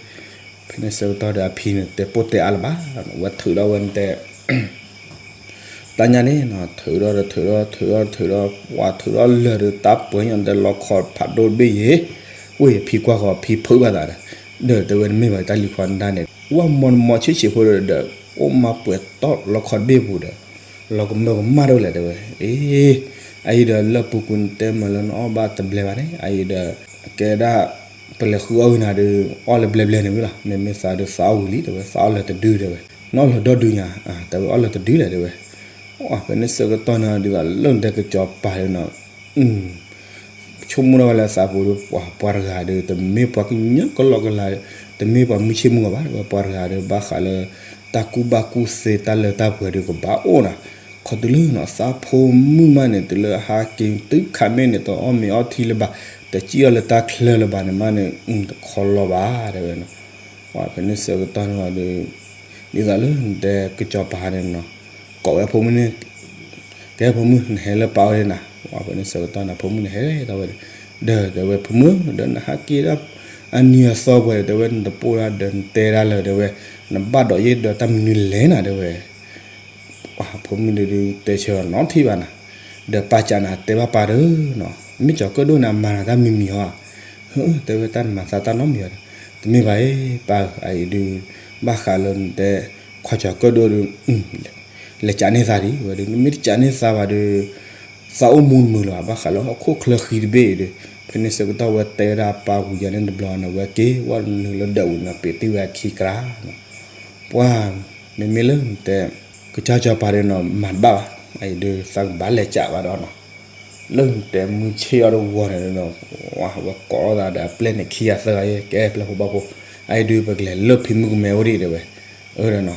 ဖဲန့ၣ်ဆၢကတီၢ်ဒီးအဖံန့ၣ် တဲပိၢ်တဲအါလၢၤဘၣ်, ဝဲထုးထီၣ်ဝဲနတဲ တၢ်ညၣ်န့ၣ်နီၤ ထုးထီၣ်ဒီးထုးထီၣ် ထုးထီၣ်ထုးထီၣ် ပှၤထုးထီၣ်လၢာ်ဒီး တၢ်ပှဲၤညီနတဲလီခီဖးဒိၣ်တဘ့ၣ်ယ့ၣ်, ဝ့ၢ်ဖံကွၢ်ဃီ ဖံဖုးဘၣ်သးဒီး, ဒီးတဲဝဲနမ့ၢ်ဘၣ်တၢ်လံၤခွါနဒါန့ၣ် ဝဲမီၢ်နမီၢ်ဆံးဆံးဖိဒီး အိၣ်မးပှဲၤတီၢ်လီခီတဘ့ၣ်ပူၤဒီး လီၤကမၢကမၣ်ဒိၣ်လဲၣ်တဲဝဲ, အ့ အအံၤဒီးလၢပူၤကွံာ်နတဲမ့ၢ်လၢနအီၣ်ဘၣ်တဘျဲးဘၣ်န့ၣ် အအံၤဒီး ကဲဒၣ် ပလဲၤဃုအီၣ်ဝံၤနၤဒီး အီၣ်လၢဘျဲဘျဲန့ၣ်ဝံၤလီၤ, မ့မ့ၢ်သးဒီးသးအီၣ်ဝံၤလံတဲဝဲ သးအီၣ်လၢာ်တဒုတဲဝဲ, နအီၣ်လၢာ်ဒီဒုညါ, တဲဝဲအီၣ်လၢာ်တဒုလဲၣ်တဲဝဲ, ဖဲန့ၣ်ဆၢကတီၢ်န့ၣ် ဒ်သိးလၢနတဲကစီၤပၤဒီးနီၤ ဆိကမိၣ်ဒၣ်ဝဲလၢသးပူၤဒီး ပှၤပှၤတဂၤဒီး တမ့ၢ်ပှၤကညီကလီကလီ, တမ့ၢ်ပှၤမုၢ်ဆ့ၣ်မုၢ်ဂီၤဘၣ်, ပှၤတဂၤဒီး ဘၣ်ဃးလၢ တၢ်ကူၣ်ဘၣ်ကူၣ်သ့တၢ်လၢတၢ်ပှဲၤဒီးကဘၣ်အိၣ်နီၤ, ခီတုၤလၢနီၤ သးဖိမုၣ်မးန့ၣ် တုၤလၢဟးက့ၤတုၤခးမ့ၢ်န့ၣ် တအီၣ်မ့ၤအီထံလၢၤဘၣ်, တစံၣ်အီၣ်လၢတၢ်ချၢလၢၤဘၣ်န့ၣ်မးန့ၣ် တခီလီၤဘၣ်တဲဝဲနီၤ, ပှၤဖဲန့ၣ်ဆၢကတီၢ်န့ၣ်ဒီး ဒ်သိးလၢနတဲကစီၤပၤန့ၣ်နီၤ, ကိးဝဲဖိမုၣ်န့ၣ် ကဲဖိမုၣ် နဟဲလၢပၢ်အိၣ်န့ၣ်နၤ, ပှၤဖဲန့ၣ်ဆၢကတီၢ်န့ၣ် ဖိမုၣ်န့ၣ်ဟဲထီၣ်ဝဲဒီး, ဒီးတဲဝဲဖိမုၣ် ဒီးနဟးက့ၤဒၣ် အနံၤအသီပှဲၤဒီး တဲဝဲနတပိၢ်ဒၣ်ဒီးနတဲဒၣ်လၢၤတဲဝဲ, နဘၣ်ဒိးယ့ၢ်ဒီးတၢ်မနုၤလဲၣ်နၤတဲဝဲ ပှၤဖိမုၣ်ဒုးဒုးတဲဆၢနီထံၣ်ဘၣ်နၤ, ဒီးပၢ်ကးနၤတဲဘၣ်ပၢ်ဒီးနီၤ, မ့ၢ်ကၠီၤကၢၣ်ဒိၣ်န့ၣ် အမၤနၤတၢ်မံၤမံၤဧါ, တဲဝဲတၢ်နမၤသးတၢ်နီတမံၤဧါဒီး, တမ့ၢ်ဘၣ်အ့ ပၢ်ဧၢ အအံၤဒုး ဘၣ်ဃးလၢနတဲ ခွါကၠီၤကၢၣ်ဒိၣ်ဒီး လဲၤကးန့ၢ်သးဒံးဝဲဒီး နမ့ၢ်တကးန့ၢ်သးဘၣ်ဒီး သးအိၣ်မူတမုာ်လၢၤဘၣ် ဘၣ်ဃးလၢဟီၣ်ခိၣ်ချၢဃံတဘ့ၣ်အံၤဒီး, ဖဲန့ၣ်ဆၢကတီၢ်ဝဲတဲဝဲဒၣ်ပၢ်ဝံၤယၤန့ၣ်တဘျီန့ၣ် ဝဲက့ၤဝဲနုာ်လၢဒၢးပူၤန့ၣ် ပ့ၤတံၢ်ဝဲအခံကြၢးနီၤ, ပှၤ မ့မ့ၢ်လၢနတဲ ကစၢ်စီၤပၤဒီးနီၤ မၤတဘၣ်ဘၣ်, အအံၤဒုးသးကဘၣ်လဲၤကးဘၣ်ဒီးနီၤ, လၢနတဲမုၢ်ဆ့ၣ်အီၤတဝီန့ၣ်ဒီးနီၤ, ဝဲကိးလိာ်သးဒီးအပျဲၢ်န့ၣ်ခံဂၤသၢဂၤယဲ ကဲပျဲၢ်ဖိဘၣ်ဖိ, အအံၤဒုးပကလဲၤလၢဖံမုၣ်ကမဲအိၣ်ဒံးတဲဝဲ, အၢဒီးနီၤ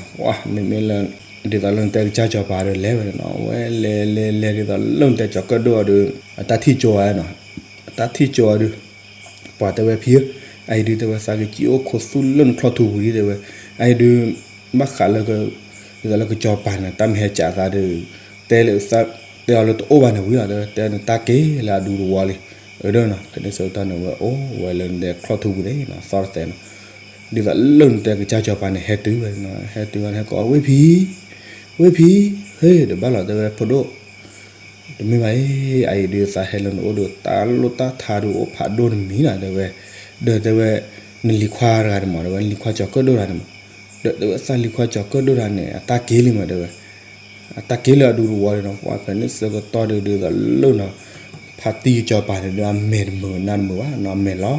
မ့မ့ၢ်လၢ ဒ်သိးလၢနတဲကစၢ်စီၤပၤဒီးလဲၤဝဲဒီးနီၤ ဝဲလဲၤလဲၤလဲၤဒ်သိးလၢနတဲကၠီၤကၢၣ်ဒိၣ်အီၤဒီး အတၢ်ထံၣ်ကၠိအီၤနီၤ, အတၢ်ထံၣ်ကၠိအီၤဒီး ပှၤတဲဝဲဖံဧၢ, အအံၤဒုးတဲဝဲသးကစံၣ်အိၣ်ခိးသူလၢနချီၣ်ထူပူၤဒံးတဲဝဲ, အအံၤဒုး ဘၣ်ဃးလၢ ဒ်သိးလၢကစၢ်စီၤပၤန့ၣ် တၢ်မ့ၢ်ဟဲကးသးဒီး တဲလၢ တဲအီၤလၢတအိၣ်ဘၣ်န့ၣ်ဝံၤလီၤ တဲဝဲ တဲနတၢ်က့ၤလၢအဒူတဝီလံ, အၢဒီးနီၤ ဖဲန့ၣ်ဆၢကတီၢ်န့ၣ်ဝဲအိၣ်ဝဲလၢနတဲချီၣ်ထူပူၤန့ၣ်နီၤ သီတသဲနီၤ, ဒ်သိးလၢနတဲကစၢ်စီၤပၤန့ၣ် ဟဲတုၤဝဲနီၤ ဟဲတုၤဝဲန့ၣ် ဟဲကိးဝဲဖံ ဝဲဖံ, ဟဲဒီးဘၣ်လီၤတဲဝဲဖိဒိၣ် တမ့ၢ်ဘၣ်အံၤ အအံၤဒုးသးဟဲလၢနအိၣ်ဒီး တၢ်လိၣ်တၢ်ထါဒုးအိၣ်ဖးဒိၣ်တမံၤနီၤ တဲဝဲ, ဒီးတဲဝဲ နလံၤခွါတဂၤန့ၣ်မး တဲဝဲ နလံၤခွါကၠီၤကၢၣ်ဒိၣ်တဂၤန့ၣ်မး, ဒီးတဲဝဲသးလံၤခွါကၠီၤကၢၣ်ဒိၣ်တဂၤန့ၣ် အတၢ်က့ၤလံမး တဲဝဲ, အတၢ်က့ၤလၢအဒူတဝီဒီးနီၤ ပှၤဖဲန့ၣ်ဆၢကတီၢ်ဒုးဒ်သိးလၢနီၤ ဖါတံၢ်ကစၢ်စီၤပၤန့ၣ်ဒီး အမဲာ်တမုာ်နါတမုာ်ဘၣ်နီၤ အမဲာ်လီၤ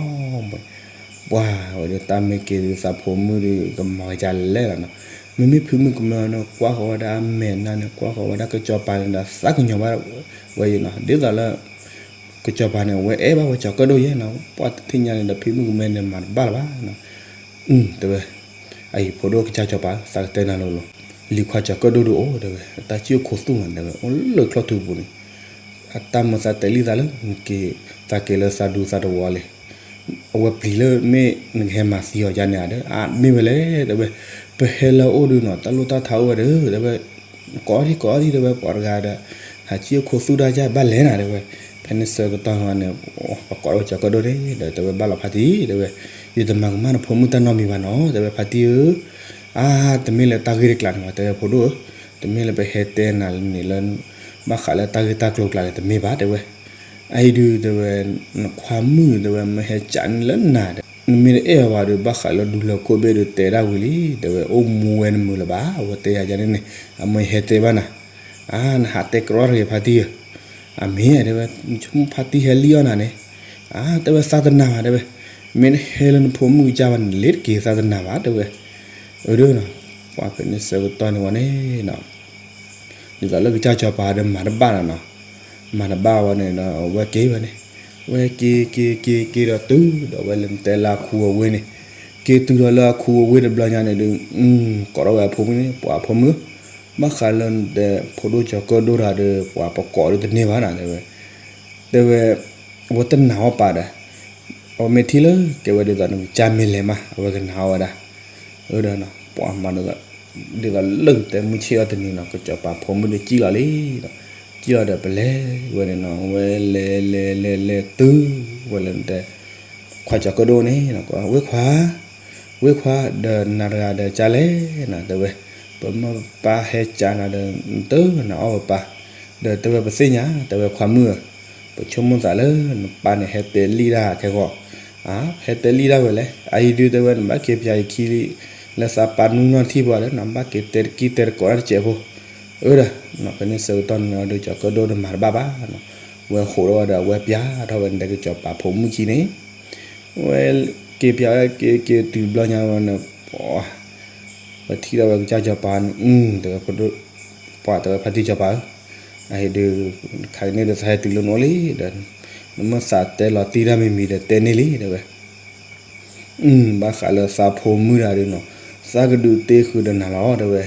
ပှၤဝဲဒီးတၢ်မ့ၢ်က့ၤဒုးသးဖိမုၣ်ဒုး ကမၤကလဲၣ်လီၤနီၤ, မ့မ့ၢ်ဖံမုၣ်ကမဲန့ၣ် ကွၢ်ဃီၤဝဲဒၣ်အမဲာ်နါန့ၣ် ကွၢ်ဃီၤဝဲဒၣ်ကစီၤပၤန့ၣ်ဒီး သးကညီၤဘၣ်ဝဲအံၤနီၤ, ဒ်သိးလၢ ကစီၤပၤန့ၣ် ဝဲအဲၣ်ဘၣ်ဝဲကၠီၤကၢၣ်ဒိၣ်ယဲနီၤ, ပှၢ်တထံၣ်ညါန့ၣ်ဒီး ဖံမုၣ်ကမဲန့ၣ် မၤတဘၣ်လၢၤဘၣ်နီၤ, တဲဝဲ, အအံၤဖိဒိၣ်ကစၢ်ကစီၤပၤ သးကတဲနၤလိၤလိၤ, လံၤခွါကၠီၤကၢၣ်ဒိၣ်ဒုးအိၣ် တဲဝဲ, တၢ်စံၣ်အိၣ်ခိးသူၣ်နီၤ တဲဝဲ, အိၣ်လၢချီၣ်ထူပူၤန့ၣ်, အတၢ်မၤသးတဲလံသးလၢ နက့ၤ သးက့ၤလၢသးဒူသးတဝီလံ အဝဲပျံၤလၢမ့ၢ်နကဟဲမၤသံအီၤယါန့ၣ်ဧါဒီး အမ့ၢ်ဝဲလဲၣ် တဲဝဲ, ပဟဲလၢအအိၣ်ဒုးနီၤ တၢ်လိၣ်တၢ်ထါအိၣ်ဝဲဒီး တဲဝဲ, ကိးအီၤဒံး ကိးအီၤဒံး တဲဝဲ ပှၤတဂၤဒီး ဟးစံၣ်အိၣ်ခိးသူၣ်တၢ်ယါဘၣ်လဲၣ်နၤ တဲဝဲ, ဖဲန့ၣ်ဆၢကတီၢ်န့ၣ် ပကိးဝဲကၠီၤကၢၣ်ဒိၣ်န့ၣ် ဒီးတဲဝဲဘၣ်လီၤဖါတံၢ် တဲဝဲ, ယတမၤကမၣ်နဖိမုၣ်တၢ်နီတမံၤဘၣ်နီၤ တဲဝဲဖါတံၢ်ဧၢ, အါ တမ့ၢ်လၢတၢ်ဂ့ၢ်တကျးန့ၣ်ဘၣ် တဲဝဲဖိဒိၣ်ဧၢ, တမ့ၢ်လၢပဟဲတဲနၤန့ၣ်လၢ ဘၣ်ဃးလၢတၢ်ဂ့ၢ်တၢ်ကျိၤကျါန့ၣ် တမ့ၢ်ဘၣ် တဲဝဲ, အအံၤဒုး တဲဝဲ, နခွါမုၣ် တဲဝဲ မ့ၢ်ဟဲကးန့ၣ်လၢနၤဒီး နမ့ၢ်တအဲၣ်အီၤဘၣ်ဒီး ဘၣ်ဃးလၢဒူလၢၢ်ခိၣ်ဘ့ၣ်ဒီးတဲဒၣ်ဝံၤလံ တဲဝဲ အိၣ်မူဝဲနမုာ်လၢၤဘၣ် အဝဲတဲယၤယါန့ၣ်န့ၣ် အမ့ၢ်ဟဲတဲဘၣ်နၤ, အါ နဟးတဲကရီတဂ့ၤဖါတံၢ်ဧၢ, အမ့ၢ် တဲဝဲ, ဖါတံၢ်ဟဲလံအီၣ်နၤန့ၣ်, အါ တဲဝဲသးတနၤဘၣ် တဲဝဲ, မ့ၢ်နဟဲလၢနဖိမုၣ်ကစၢ်ဘၣ်န့ၣ် လ့ၤတက့ၤသးတနၤဘၣ် တဲဝဲ, အဒၣ်နီၤ, ပှၤဖဲန့ၣ်ဆၢကတီၢ်န့ၣ်ဝဲန့ၣ်နီၤ ဒ်သိးလၢကစၢ်စီၤပၤဒီးမၤတဘၣ်နီၤနီၤ, မၤတဘၣ်ဝဲန့ၣ်ဒီး အဝဲက့ၤဝဲန့ၣ်, ဝဲက့ၤက့ၤက့ၤက့ၤဒီးတုၤဒီးဝဲလဲၤတဲလၢအခူအဝ့ၢ်န့ၣ်, က့ၤတုၤဒီးလၢအခူအဝ့ၢ်တဘျီညါန့ၣ်ဒီး, ကိးထီၣ်ဝဲအဖိမုၣ်န့ၣ် ပှၤအဖိမုၣ်, ဘၣ်ဃးလၢနတဲဖိဒိၣ်ကၠီၤကၢၣ်ဒိၣ်တၢ်ဒီး ပှၤပကိးဒီးတန့ၢ်ဘၣ်နၤ တဲဝဲ, တဲဝဲ, အဝဲတနာ်အီၣ်ပာ်ဒီး, အဝဲမ့ၢ်ထံၣ်လၢကဲဝဲဒ်သိးနကစၢ်မ့ၢ်လဲၤမး အဝဲကနာ်အီၣ်ဝဲဒၣ်, အဒီး ပှၤမၤဒ်သိးလၢနတဲမုၢ်ဆ့ၣ်အီၤတနံၤနီၤ ကစီၤပၤဖိမုၣ်ဒီးစံၣ်လီၤလံဒီး, စံၣ်လီၤဒီးပလဲၤဝဲန့ၣ်နီၤ ဝဲလဲၤလဲၤလဲၤလဲၤတုၤဝဲလၢနတဲ, ခွါကၠီၤကၢၣ်ဒိၣ်န့ၣ်, ဝ့ၢ်ခွါ, ဝ့ၢ်ခွါ, ဒီးနၤတဂၤဒီးကၢ်လဲၣ်နၤ တဲဝဲ, ပမ့ၢ်ပၢ်ဟဲကးနၤဒီး နတနာ်အီၣ်ပပၢ်, ဒီးတဲဝဲပသ့ၣ်ညါ တဲဝဲခွါမုၣ်ဧၢ ပဆိကမိၣ်သးလၢနပၢ်န့ၣ်ဟဲတဲလံတၢ်ခဲဂီၢ်, အါ ဟဲတဲလံတၢ်ဝဲလဲၣ် အအံၤဒုးတဲဝဲနဘၣ်က့ၤပၠးယခံလံ, လၢသးပၢ်နူနီၢ်ထံၣ်ပှၤဒီး နဘၣ်က့ၤတဲတကံတဲတကိးတၢ်တစဲးဖိ, အၢဒီး, ဖဲန့ၣ်ဆၢကတီၢ်န့ၣ်ဒီးကၠီၤကၢၣ်ဒိၣ်ဒီးမၤတဘၣ်ဘၣ်, ဝဲဟိးထီၣ်ဝဲဒီးအဝဲပၠးထီၣ်ဝဲန့ၣ်ဒီးကစီၤပၤဖိမုၣ်ခံန့ၣ်, ဝဲက့ၤပၠးဝဲက့ၤက့ၤတုၤတဘျီညါဝဲန့ၣ်, ပထံၣ်ထီၣ်ဝဲကစၢ်စီၤပၤန့ၣ်, တဲဝဲ, ပှၤတဲဝဲဖါတံၢ်စီၤပၤဧၢ, အအံၤဒုး, ခါကန့ၣ်ဒီးသးဟဲတုၤလၢနအိၣ်လံဒီး, နမ့ၢ်သးတဲလီၤတံၢ်တၢ်မံၤမံၤဒီးတဲန့ၢ်လံ တဲဝဲ, ဘၣ်ဃးလၢသးဖိမုၣ်တဂၤဒုးနီၤ, သးကဒုးတ့ဃုာ်ဒီးနၤလီၤ တဲဝဲ,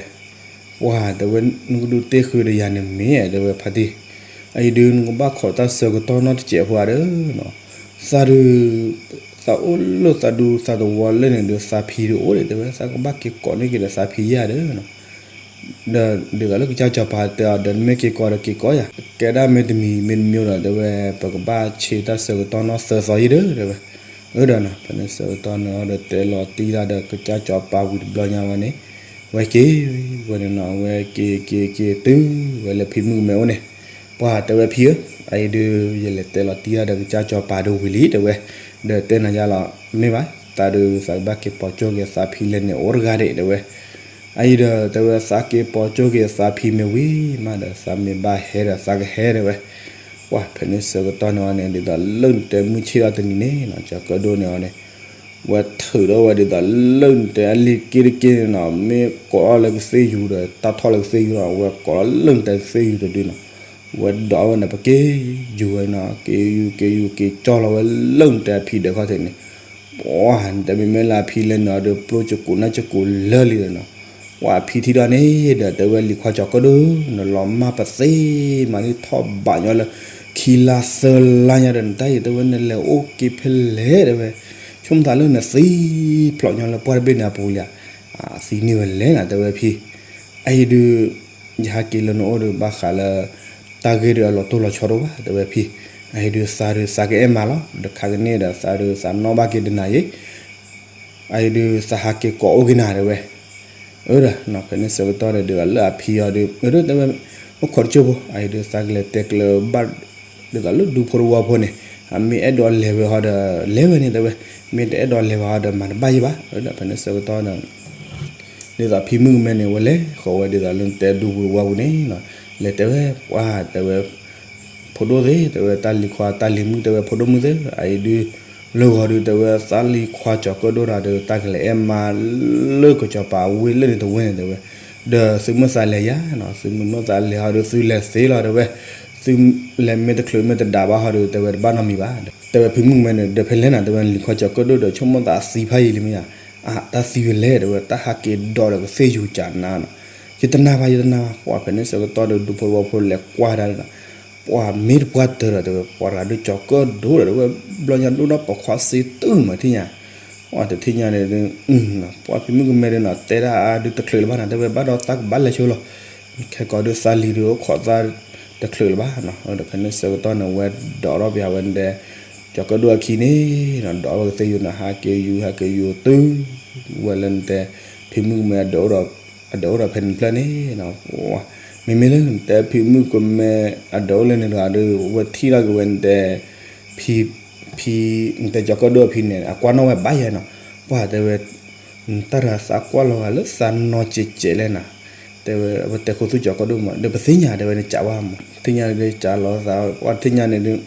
ပှၤတဲဝဲ, နကဒုးတ့ဃုာ်ဒီးယၤန့ၣ်မ့ၢ် တဲဝဲဖါတံၢ်, အအံၤဒုးနကဘၣ်ခိးတၢ်ဆၢကတီၢ်နီတစဲးဖိဧါဒီး, သးဒုး, သးအိၣ်လၢသးဒူသးတဝီလၢန့ၣ်ဒီးသးဖံဒုးအိၣ်ဒံး တဲဝဲ သးကဘၣ်က့ၤကိးန့ၢ်က့ၤဒီးသးဖံယၤဒီး ဒီးဒ်သိးလၢကစၢ်စီၤပၤတဲအီၤဒီး နမ့ၢ်က့ၤကိးဒီးက့ၤကိးယၤ, ကဲဒၣ်မ့ၢ်တမံၤမ့ၢ်တမံၤဒီး တဲဝဲ ပကဘၣ်ဆံးတၢ်ဆၢကတီၢ်နီၢ်သၢသီယံၤဒီး တဲဝဲ, အၢဒီးနီၤ ဖဲန့ၣ်ဆၢကတီၢ်န့ၣ်ဒီးတဲလီၤတံၢ်တၢ်ဒီးကစၢ်စီၤပၤဝံၤတဘျီညါဝဲန့ၣ်, ဝဲက့ၤ, ဝဲန့ၣ်နီၤ ဝဲက့ၤက့ၤက့ၤတုၤဝဲလၢဖံမုၣ်ကမဲအိၣ်န့ၣ်, ပှၤတဲဝဲဖံဧၢ, အအံၤဒုး ယလဲၤတဲလီၤတံၢ်တၢ်ဒီးကစၢ်စီၤပၤဒုးဝံၤလံ တဲဝဲ, ဒီးတဲနၤယါလီၤ မ့ၢ်ဘၣ်, သးဒုးသးကဘၣ်က့ၤပိာ်ကၠိက့ၤသးဖံလဲၣ်န့ၣ် အိၣ်တဂၤဒံး တဲဝဲ အအံၤဒီးတဲဝဲသးက့ၤပိာ်ကၠိက့ၤသးဖံမ့ၢ်ဝံၤမးဒီး သးမ့ၢ်ဘၣ်ဟဲဒီးသးကဟဲတဲဝဲ, ပှၤဖဲန့ၣ်ဆၢကတီၢ်န့ၣ်အီၤန့ၣ် ဒ်သိးလၢနတဲမုၢ်ဆ့ၣ်အီၤတနံၤန့ၣ်နီၤ ကၠီၤကၢၣ်ဒိၣ်န့ၣ်အီၤန့ၣ်, ဝဲထုးထီၣ်ဝဲဒ်သိးလၢနတဲအလံၤက့တက့န့ၣ်နီၤ မ့ၢ်ကိးထီၣ်လၢကသ့ၣ်ယူၤဒီး တၢ်ထီၣ်လၢကသ့ၣ်ယူၤနီၤ ဝဲကိးထီၣ်လၢနတဲကသ့ၣ်ယူၤတဒုနီၤ, ဝဲဒိးဝဲန့ၣ် ပက့ၤယူၤဝဲနီၤ က့ၤယူၤက့ၤယူၤက့ၤကၠီလီၤဝဲလၢနတဲအဖံဒၢးခီၣ်ထံးန့ၣ် ပှၤ နတဲမ့မ့ၢ်လၢအဖံလဲၣ်န့ၣ်ဒီး ပျိၢ်စကိးနၢ်စကိးလၢာ်လံဒီးနီၤ, ပှၤဖံထံၣ်ဒီးန့ၣ်ဒီး တဲဝဲလံၤခွါကၠီၤကၢၣ်ဒိၣ် နလီၤမၢ်ပသ့မးန့ၣ်ထီၣ်ဘးညီလၢ ခံလါသၢလါညါဒီး နတၢ်အံၤတဲဝဲ နလဲၤအိၣ်က့ၤဖဲလဲၣ်တဲဝဲ, ဆိကမိၣ်သးလၢနသံဖျိးညီလၢပှၢ်တဘ့ၣ်န့ၣ်အပူၤလံဧါ, သံန့ၢ်ဝဲလဲၣ်နၤ တဲဝဲဖံ, အအံၤဒုး ယဟးက့ၤလၢနအိၣ်ဒီး ဘၣ်ဃးလၢ တၢ်ဂ့ၢ်ဒီးအလီၤတိၢ်လီၤဆီတအိၣ်ဘၣ် တဲဝဲဖံ, အအံၤဒုးသးဒုးသးကအဲၣ်မးလီၤ ဒီးခါကန့ၣ်ဒီး သးဒုးသးနီၣ်ဘၣ်က့ၤတနၤအံၤ, အအံၤဒုးသးဟးက့ၤကိးအိၣ်က့ၤနၤ တဲဝဲ, အၢဒီး ဖဲန့ၣ်ဆၢကတီၢ်ဒီး ဒ်သိးလၢအဖံအီၤဒုး အၢဒီးတဲဝဲ, အိၣ်ခိးတကၠိၢ်ဖိ အအံၤဒုးသးကလဲၤတဲကျၢၤဘၣ် ဒ်သိးလၢဒူဖိတဝီဖိန့ၣ် အမ့ၢ်အဲၣ်ဒိးလဲၤဝဲဟီဒီး လဲၤဝဲန့ၣ် တဲဝဲ, မ့ၢ်တအဲၣ်ဒိးလဲၤဝဲဟီဒီး မၤတဘၣ်ယံၤဘၣ် အၢဒီး ဖဲန့ၣ်ဆၢကတီၢ်ဒီး ဒ်သိးဖံမုၣ်ကမဲန့ၣ် ဝဲလဲၤဃီၤဝဲဒ်သိးလၢနတဲဒူပူၤတဝီပူၤန့ၣ်နီၤ, လဲၤတဲဝဲ ပှၢ်တဲဝဲ, ဖိဒိၣ်သ့ၣ် တဲဝဲ တၢ်လံၤခွါတၢ်လံၤမုၣ် တဲဝဲ ဖိဒိၣ်မုၣ်သ့ၣ် အအံၤဒုး လၢဂီၤဒုးတဲဝဲ သးလံၤခွါကၠီၤကၢၣ်ဒိၣ်တဂၤဒီး တၢ်ကလဲၤအဲၣ်မါလၢကစီၤပၤဝ့ၢ်လၢန့ၣ်တဝ့ၢ်န့ၣ်တဲဝဲ, ဒီးသုမ့ၢ်သးလဲၤယၤနီၤ, သုမ့ၢ်သးလဲၤဟီဒီး သုလဲၤသ့လီၤတဲဝဲ, သုလဲၤမ့ၢ်တချုးမ့ၢ်တဒါဘၣ်ဟီဒီး တဲဝဲတဘၣ်နီတမံၤဘၣ်. တဲဝဲဖံမုၣ်ကမဲန့ၣ် ဒီးဖဲလဲၣ်နၤ တဲဝဲ လံၤခွါကၠီၤကၢၣ်ဒိၣ်ဒီး ဆိကမိၣ်သးသံဖးယံာ်လံမ့ၢ်ဧါ, အါ တၢ်သံဝဲလဲၣ်တဲဝဲ တၢ်ဟးက့ၤဒီးဒီးကသ့ၣ်ယူၤကနါနီၤ, ယတနာ်ဘၣ် ယတနာ်ဘၣ်. ပှၤဖဲန့ၣ်ဆၢကတီၢ်ဒီး ဒူဖိတဝီဖိလဲၤကွၢ်ဒၣ်နီၤ, ပှၤမ့ၢ်တပှၢ်တၢၢ်ဒီးတဲဝဲ ပှၤတဂၤဒုးကၠီၤကၢၣ်ဒိၣ်ဒီးတဲဝဲ, ဘျီညါဒိၣ်ဒီးပိာ်ခွါစ့တုၤမးထံၣ်ညါ, ပှၤတထံၣ်ညါန့ၣ်ဒုး ပှၤဖံမုၣ်ကမဲဒုးနီၤ တဲဒၣ်အါဒုးတချုးလၢၤဘၣ်နၤ တဲဝဲဘၣ်ဒီးသးကဘၣ်လဲၤဆိလီၤ, ခဲကီးဒုးသးလံၤဒုးအိၣ်ခိးသး တချုးလၢၤဘၣ်နီၤ. ဒီးဖဲန့ၣ်ဆၢကတီၢ်န့ၣ် ဝဲဒိးထီၣ်ပယၤဝဲန့ၣ်တဲ ကၠီၤကၢၣ်ဒိၣ်အခံန့ၣ်နီၤ ဒိးထီၣ်ဝဲကသ့ၣ်ယူၤန့ၣ် ဟးက့ၤယူၤ ဟးက့ၤယူၤတုၤ ဝဲလၢန့ၣ်တဲ ဖံမုၣ်ကမဲ အဒိးအိၣ်ဒီးဖဲန့ၣ်တဖျၢၣ်န့ၣ်နီၤ, မ့မ့ၢ်လၢနတဲဖံမုၣ်ကမဲ အဒိးအိၣ်လၢန့ၣ်တဂၤဒီး ဝဲထံၣ်ထီၣ်က့ၤဝဲနတဲ ဖံ ဖံ နတဲကၠီၤကၢၣ်ဒိၣ်အဖံန့ၣ် အကွၢ်နီၣ်ဝဲဘၣ်ယဲနီၤ, ပှၤတဲဝဲ တၢ်တဂၤသးကွၢ်လီၤဂာ်လၢသးနီၢ်ကဲးကဲးလဲၣ်နၤ, တဲဝဲ အဝဲတဲခိၣ်သူကၠီၤကၢၣ်ဒိၣ်မး ဒီးပသ့ၣ်ညါတဲဝဲန့ၣ် ကးဝါမး သ့ၣ်ညါန့ၣ်ဒုး ကးလီၤသး ပှၤတထံၣ်ညါန့ၣ်ဒုး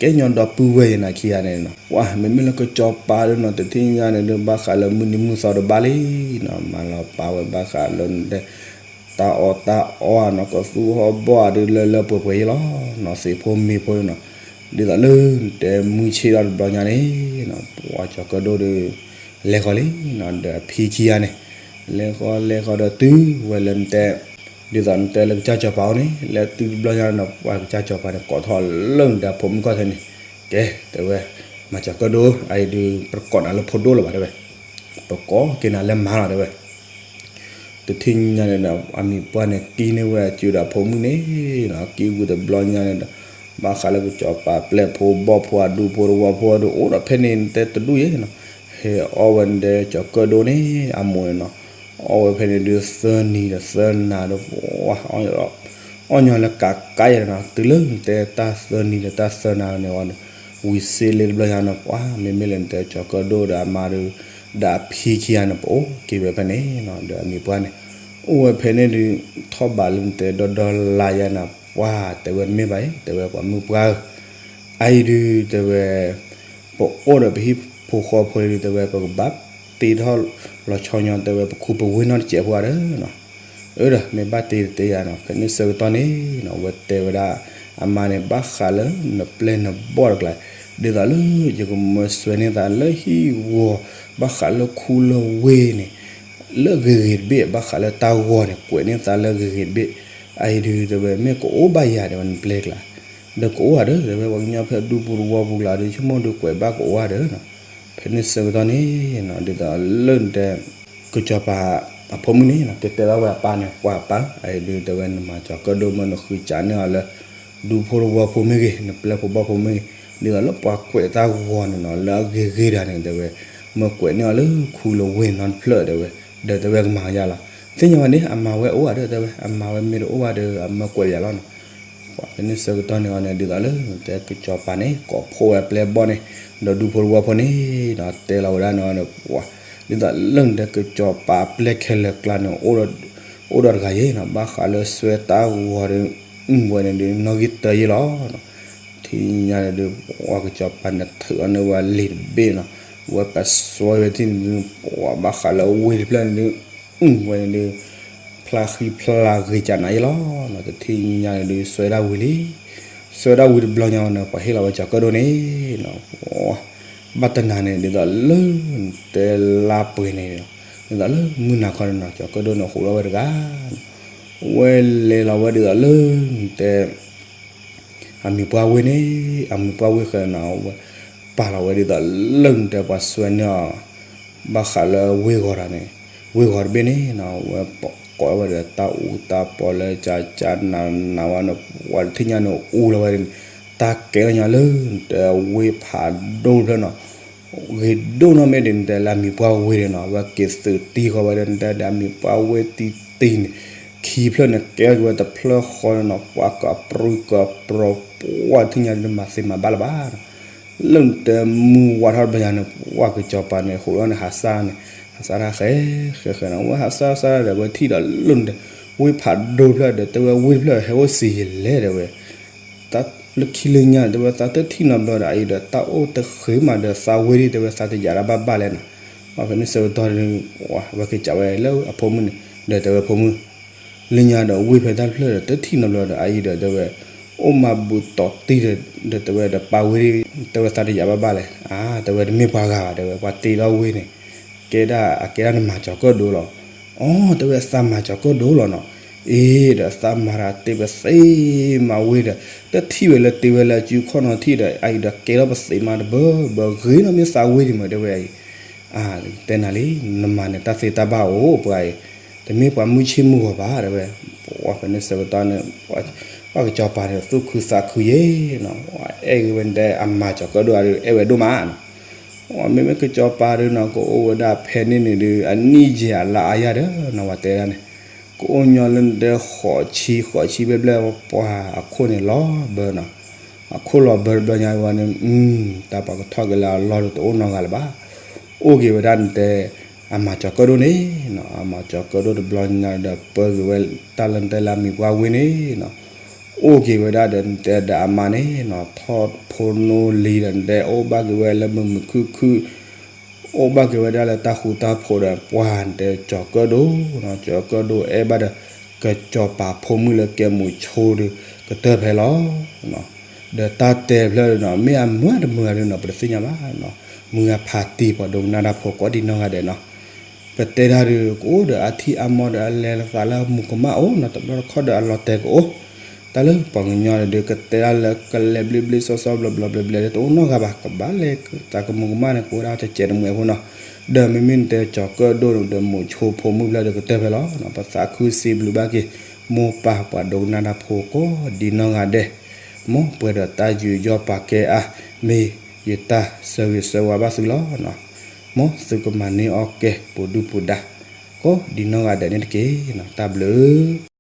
ကဲညီဒီပုၢ်ဝဲၢ်ယဲနၤခံဂၤန့ၣ်နီၤ, ပှၤမ့မ့ၢ်လၢကစီၤပၤဒုးနီၤ တထံၣ်ညါန့ၣ်ဒုး ဘၣ်ဃးလၢမုၢ်နံၤမုၢ်သီတဘၣ်လံနီၤ, မၤလီၤပာ်ဝဲဘၣ်ဃးလၢနတဲ တၢ်အီၣ်တၢ်အီနီၤ ကသူဟီၣ်ဘီၣ်ဒုးလၢလၢပှဲၤပှဲၤယဲလီၤနီၤ, သ့ၣ်ဖိမ့ၢ်ဖိနီၤ, ဒ်သိးလၢနတဲမုၢ်ဆ့ၣ်ထီၣ်တဘျီညါန့ၣ်နီၤ ပှၤကၠီၤကၢၣ်ဒိၣ်ဒီး လဲၤဃီၤလံနီၤ ဒီးအဖံခံဂၤန့ၣ် လဲၤဃီၤလဲၤဃီၤဒီးတုၤဝဲလၢနတဲ ဒ်သိးနတဲလၢကစၢ်စီၤပၤအိၣ်န့ၣ် လဲၤတုၤတဘျီညါနီၤ ပှၤကစၢ်စီၤပၤန့ၣ် ကိးထီၣ်လၢနတဲဖိမုၣ်ခီၣ်ထံးန့ၣ် ကဲ တဲဝဲ မၤကၠီၤကၢၣ်ဒိၣ် အအံၤဒုး ပတကိးနၤလၢဖိဒိၣ်လၢၤဘၣ် တဲဝဲ ပကိးက့ၤနၤလၢမါလီၤ တဲဝဲ တထံၣ်ညါန့ၣ်ဒီး အမံၤပှၢ်န့ၣ် ကံၣ်န့ၢ်ဝဲအစုဒီးအဖိမုၣ်န့ၣ်နီၤ ကံၣ်ဝံၤတဘျီညါန့ၣ်ဒီး ဘၣ်ဃးလၢကစီၤပၤပျဲၢ်ဖိဘီၣ်ဖိအဒူဖိတဝီဖိဒီး အိၣ်ဒီးဖဲန့ၣ်တဲတဒူၣ်ယဲနီၤ ဟဲအီၣ်ဝဲန့ၣ်ဒီးကၠီၤကၢၣ်ဒိၣ်န့ၣ် အမိၢ်န့ၣ်နီၤ အီၣ်ဝဲဖဲန့ၣ်ဒုးသၢနံၤဒီးသၢနၤဒီး အီၣ်ညီလၢကးကးယဲနီၤ တုၤလၢနတဲတၢ်သၢနံၤဒီးတၢ်သၢနၤန့ၣ်ဝံၤ ဝံၤစ့လ့တဘျီညါန့ၣ် ပှၤမ့မ့ၢ်လၢနတဲကၠီၤကၢၣ်ဒိၣ်ဒီးအမါဒီး ဒီးအဖံခံဂၤန့ၣ် ပအိၣ်က့ၤဝဲဖဲန့ၣ်နီၤ ဒီးအမံၤပှၢ်န့ၣ် အိၣ်ဝဲဖဲန့ၣ်ဒုး ထီၣ်ဘးလၢနတဲဒီဒီလါယဲနီၤ ပှၤတဲဝဲတမ့ၢ်ဘၣ်အံၤ တဲဝဲပှၤမုၢ်ပှၢ်ဧၢ အအံၤဒုးတဲဝဲ ပအိၣ်ဒီးပဟံၣ်ဖိဃီဖိဒုး တဲဝဲပကဘၣ်တ့ထီၣ်လီၤဆီညီ တဲဝဲပခူပဝ့ၢ်နီတစဲးဖိဧါဒီးနီၤ အၢဒီး မ့ၢ်ဘၣ်တ့တတဲယၤနီၤ ဖဲန့ၣ်ဆၢကတီၢ်န့ၣ်နီၤ ဝဲတဲဝဲဒၣ် အမါန့ၣ် ဘၣ်ဃးလၢနပျဲၢ်နဘီၣ်တကျါ ဒ်သိးလၢယကမၢဆွဲန့ၢ်သးလၢဟံၣ်ဂီၤ ဘၣ်ဃးလၢခူလၢဝ့ၢ်န့ၣ် လၢဂ့ၤဂ့ၤတဘ့ၣ် ဘၣ်ဃးလၢတၢ်ဂီၤန့ၣ် ကွဲးန့ၢ်သးလၢဂ့ၤဂ့ၤတဘ့ၣ် အအံၤဒုးတဲဝဲ မ့ၢ်ကအိၣ်ဘၣ်ယၤတဲဝဲနပျဲၢ်ကျါ ဒီးကအိၣ်ဧါဒီး တဲဝဲပှၤကညီဖဲဒူပူၤတဝီပူၤကျါဒီး ဆိကမိၣ်ဒုးကွဲးဘၣ်ကအိၣ်ဧါဒီးနီၤ ဖဲန့ၣ်ဆၢကတီၢ်န့ၣ်နီၤ ဒ်သိးလၢနတဲ ကစီၤပၤအဖိမုၣ်န့ၣ်နီၤ တဲတဲဘၣ်ဝဲအပၢ်န့ၣ် ပှၤအပၢ် အအံၤဒုးတဲဝဲ နမၤကၠီၤကၢၣ်ဒိၣ်မ့ၢ်နဃုစးန့ၢ်အီၤလၢ ဒူဖိတဝီဖိမ့ၢ်ဂ့ၤ နပျဲၢ်ဖိဘီၣ်ဖိမ့ၢ်ဂ့ၤ ဒ်သိးလၢပှၤကွဲးတၢ်ဂီၤန့ၣ်နီၤ လၢအဂ့ၤဂ့ၤတဂၤန့ၣ် တဲဝဲ မၢကွဲးန့ၢ်အီၤလၢခူလၢဝ့ၢ်နီတဖျၢၣ်တဲဝဲ ဒီးတဲဝဲကမၤယါလီၤ သ့ၣ်ညါဝဲန့ၣ် အမၤဝဲအိၣ်ဧါဒီး တဲဝဲ အမၤဝဲမ့ၢ်တအိၣ်ဘၣ်ဒီး အမၢကွဲးယါလီၤနီၤ ပှၤဖဲန့ၣ်ဆၢကတီၢ်န့ၣ်အီၤန့ၣ် ဒ်သိးလၢ တဲကစီၤပၤန့ၣ် ကိးဖှိၣ်ဝဲအပျဲၢ်ဘီၣ်န့ၣ် ဒီးဒူဖိတဝီဖိန့ၣ်ဒီး တဲလီၤဝဲဒၣ်န့ၣ်အီၤန့ၣ် ပှၤ ဒ်သိးလၢနတဲကစီၤပၤအပျဲၢ်ခဲလၢာ်ကျါန့ၣ် အိၣ်ဒီးတဂၤယဲနီၤ ဘၣ်ဃးလၢစွဲတၢ်ဂီၤဒီး ဝဲန့ၣ်ဒုး နီၣ်ဂံၢ်တၢယဲလီၤ ထံၣ်ညါန့ၣ်ဒုး ပှၤကစီၤပၤန့ၣ်ထုးအီၤန့ၢ်ဝဲလံာ်တဘ့ၣ်နီၤ ဝဲပစွဲဝဲထံၣ်န့ၣ်ဒုး ပှၤဘၣ်ဃးလၢဝ့ၢ်တဖျၢၣ်န့ၣ်ဒုး ဝဲန့ၣ်ဒုး ဖျါဃံဖျါဂ့ၤကနၤယဲလီၤနီၤ တထံၣ်ညါန့ၣ်ဒုး စွဲဒၣ်ဝံၤလံ စွဲဒၣ်ဝံၤတဘျီညါန့ၣ် ပှၤဟ့ၣ်လီၤဝဲကၠီၤကၢၣ်ဒိၣ်န့ၣ်နီၤ ဘၣ်တနၤန့ၣ် ဒ်သိးလၢ တဲလါပှဲၤန့ၣ် ဒ်သိးလၢမုၢ်နၤခီန့ၣ်နီၤ ကၠီၤကၢၣ်ဒိၣ်န့ၣ် ဟူးလီၤဝဲတဂၤ ဝဲလဲၤလီၤဝဲဒ်သိးလၢ တဲ အမံၤပှၢ်ဝ့ၢ်န့ၣ် အမံၤပှၢ်ဝ့ၢ်ဃဲနီၤ ဝဲပာ်လီၤဝဲဒ်သိးလၢနတဲပှၤစွဲန့ၢ်အီၤ ဘၣ်ဃးလၢဝ့ၢ်ဂီၤတၢ်န့ၣ် ဝ့ၢ်ဂီၤတဘ့ၣ်န့ၣ်နီၤ ဝဲကိးဝဲဒီးတၢ်အူတၢ်ပီလၢကၠၢကၠၢနးနးဝဲန့ၣ် ပှၤတထံၣ်ညါန့ၣ်အူလီၤဝဲန့ၣ် တၢ်ကဲထီၣ်ညါလၢနတဲဝ့ၢ်ဖးဒိၣ်တဖျၢၣ်နီၤ ဂ့ၤဒိၣ်နီၢ်မ့ၢ်ဒ်နတဲလၢအမံၤပှၢ်ဝ့ၢ်န့ၣ်နီၤ ဝဲက့ၤသုးတံၢ်ဃီဝဲဒီးနတဲဒီးအမံၤပှၢ်ဝ့ၢ်တံၢ်တံၢ်န့ၣ် ခံဖျၢၣ်န့ၣ် ကဲထီၣ်က့ၤဝဲတဖျၢၣ်ဃီန့ၣ်နီၤ ပှၤကပြံကပြီ ပှၤထံၣ်ညါဒ်မၤသ့မၤဘၣ်လၢၤဘၣ်နီၤ လၢနတဲမုၢ်ဝါထီၣ်တဘျီညါန့ၣ် ပှၤကစီၤပၤန့ၣ် ဟူးလီၤန့ၣ် ဟးစၢ်န့ၣ် ဟးစၢ်တၢ်ဃဲ ဃဲဃဲနီၤ ဝဲဟးစၢ်စၢ်ဒီး ဝဲထံၣ်ဒီးလၢနတဲ ဝ့ၢ်ဖးဒိၣ်တဖျၢၣ်ဒီး တဲဝဲဝ့ၢ်တဖျၢၣ်ဟဲအိၣ်စံးယံာ်လဲၣ်ဒီးဝဲ တၢ် လၢခံလၢညါ တဲဝဲသးတထံၣ်နီတဘျီဒီး အအံၤဒီးသးအိၣ်တဃ့မးဒီးသးဝ့ၢ်ဒံး တဲဝဲသးတယာ်ဒၣ်ဘၣ်ဘၣ်လဲၣ်နီၤ. ဘၣ်ဖဲန့ၣ်ဆၢကတီၢ်ဒီး ဝဲက့ၤစံးဝဲလၢအဖိမုၣ်န့ၣ် ဒီးတဲဝဲဖိမုၣ် လၢညါဒီးဝ့ၢ်ဖဲတၢ်တဖျၢၣ်ဒီး တထံၣ်နီတဘျီဒီး အအံၤဒီးတဲဝဲ အိၣ်မးဘူးတီၤတံၢ်ဒီး တဲဝဲဒီးပာ်ဝ့ၢ်ဒံး တဲဝဲသးတယာ်ဘၣ်ဘၣ်လဲၣ်. အါ တဲဝဲတမ့ၢ်ပှၤဂၤဘၣ် တဲဝဲ ပှၤတ့လီၤဝ့ၢ်န့ၣ် ကဲဒၣ်အကဲဒၣ်နမၤကၠီၤကၢၣ်ဒိလီၤ. အီ တဲဝဲသးမၤကၠီၤကၢၣ်ဒိလီၤနီၤ. အ့ ဒီးသးမၤတၢ်တ့ပသ့မၤဝ့ၢ်ဒီး တထံၣ်ဝဲလၢတ့ဝဲလၢအစုခီၣ်နီၤထံၣ်ဒီး အအံၤဒီးကဲလီၤပသ့မၤတဘၢဘၢဂ့ၤနီၤ မ့ၢ်သးဝ့ၢ်ဒံးမး တဲဝဲအံၤ အါ တဲနၤလံ နမၤန့ၣ်တၢ်သ့တၢ်ဘၣ်အိၣ်ပှၤအံၤ တမ့ၢ်ပှၤမုၢ်ဆ့ၣ်မုၢ်ဂီၤဘၣ် တဲဝဲ. ပှၤဖဲန့ၣ်ဆၢကတီၢ်န့ၣ် ပှၤကစီၤပၤန့ၣ် သူၣ်ခုသးခုယဲနီၤ အဲၣ်ဂ့ၤဝဲတဲအမၤကၠီၤကၢၣ်ဒိဒီး အဲၣ်ဝဲဒိၣ်မးနီၤ. မ့မ့ၢ်ကစီၤပၤဒုးနီၤ ကအိၣ်ဝဲဒၣ်ဖဲန့ၣ်န့ၣ်ဒုး အနံၣ်ယဲၢ်အလါအါယၤဒီးနီၤ ပှၤတဲဒၣ်န့ၣ် ကအိၣ်ညီလၢနတဲဃိးဆံ ဃိးဆံဘျဲၣ်ဘျဲၣ် ပှၤအခိၣ်န့ၣ်လီၤဘၢနီၤ. အခိၣ်လီၤဘၢတဘျီညါဝဲန့ၣ် တၢ်ပှၤကထီၣ်က့ၤလၢအလီၢ်ဒီးတအိၣ်နီတဂၤလၢၤဘၣ်. အိၣ်က့ၤဝဲဒၣ်နတဲ အမၤကၠီၤကၢၣ်ဒိၣ်န့ၣ်နီၤ အမၤကၠီၤကၢၣ်ဒိၣ်တဘျီညါဒီး ပၢက့ၤဝဲတၢ်လၢနတဲလၢအမံၤပှၢ်ဝ့ၢ်န့ၣ်နီၤ အိၣ်က့ၤဝဲဒၣ်ဒီးနတဲဒီးအမါန့ၣ်နီၤ ထီၣ်ဖိနီၢ်လံၤဒီးနတဲအိၣ်ဘၣ်က့ၤဝဲလၢမုာ်မုာ်ခုၣ်ခုၣ် အိၣ်ဘၣ်က့ၤဝဲဒၣ်လၢတၢ်ဃူတၢ်ဖိးဒီး ပှၤနတဲကၠီၤကၢၣ်ဒိၣ်နီၤ ကၠီၤကၢၣ်ဒိၣ်အဲၣ်ဘၣ်ဒီး ကစီၤပၤဖိမုၣ်လၢကဲမိၤဆိဒီး ကတၢၢ်ဖဲလီၤ. ဒီးတၢ်တဲဖျၢၣ်နီၤ မ့ၢ်အမုာ်တမုာ်ဂၤဒုးနီၤ ပတသ့ၣ်ညါဘၣ်နီၤ မုာ်ဂၤဖးတံၢ်ပှၤဒိကနၣ်တၢ်ဖိကိးဒံနီၢ်ဂၤဒဲးနီၤ ပတဲတၢ်ဒုး ကအိၣ်ဒီးအထံၣ်အါမီၢ်ဒီးအလဲၤသးလၢမူၤကမၣ်အိၣ်နီၤ တဘျီတခီၣ်ဒီးအလီၤတဲာ်ကအိၣ် တၢ်လၢပှၤကညီန့ၣ်ဒုး ကတဲဒၣ်လၢကလဲၤဘျ့ဘျ့စီစီဘျီဘျီဘျဲဘျဲ တအိၣ်နီတဂၤဘၣ် ကဘၣ်လဲၤသးကမူၤကမၣ်န့ၣ် ကအိၣ်ဒၣ်တစဲးတမှဲးဖိနီၤ ဒီးမ့မ့ၢ်နတဲကၠီၤကၢၣ်ဒိၣ်ဒီးမိၤဆိဖိမုၣ်ဖျၢၣ်ဒီးကတၢၢ်ဖဲလီၤနီၤ ပသးခုစံးဘျုးဘၣ်က့ၤ မိၢ်ပၢ်ပှၤဒိကနၣ်တၢ်ဖိကိးဒံနီၢ်ဂၤဒဲး မ်ပှဲၤဒီးတၢ်ယူးယီၣ်ပာ်ကဲအါ မ့ၢ်ယတၢ်ဆၢဂ့ၤဆၢဝါဘၣ်သုလီၤနီၤ မ်သုကမၤန့ၢ်အီၣ်ကဲပူၤဒုၣ်ပူၤဒါ ကိးဒံနီၢ်ဂၤဒဲးန့ၣ်တက့ၢ်နီၤ တၢ်ဘျုး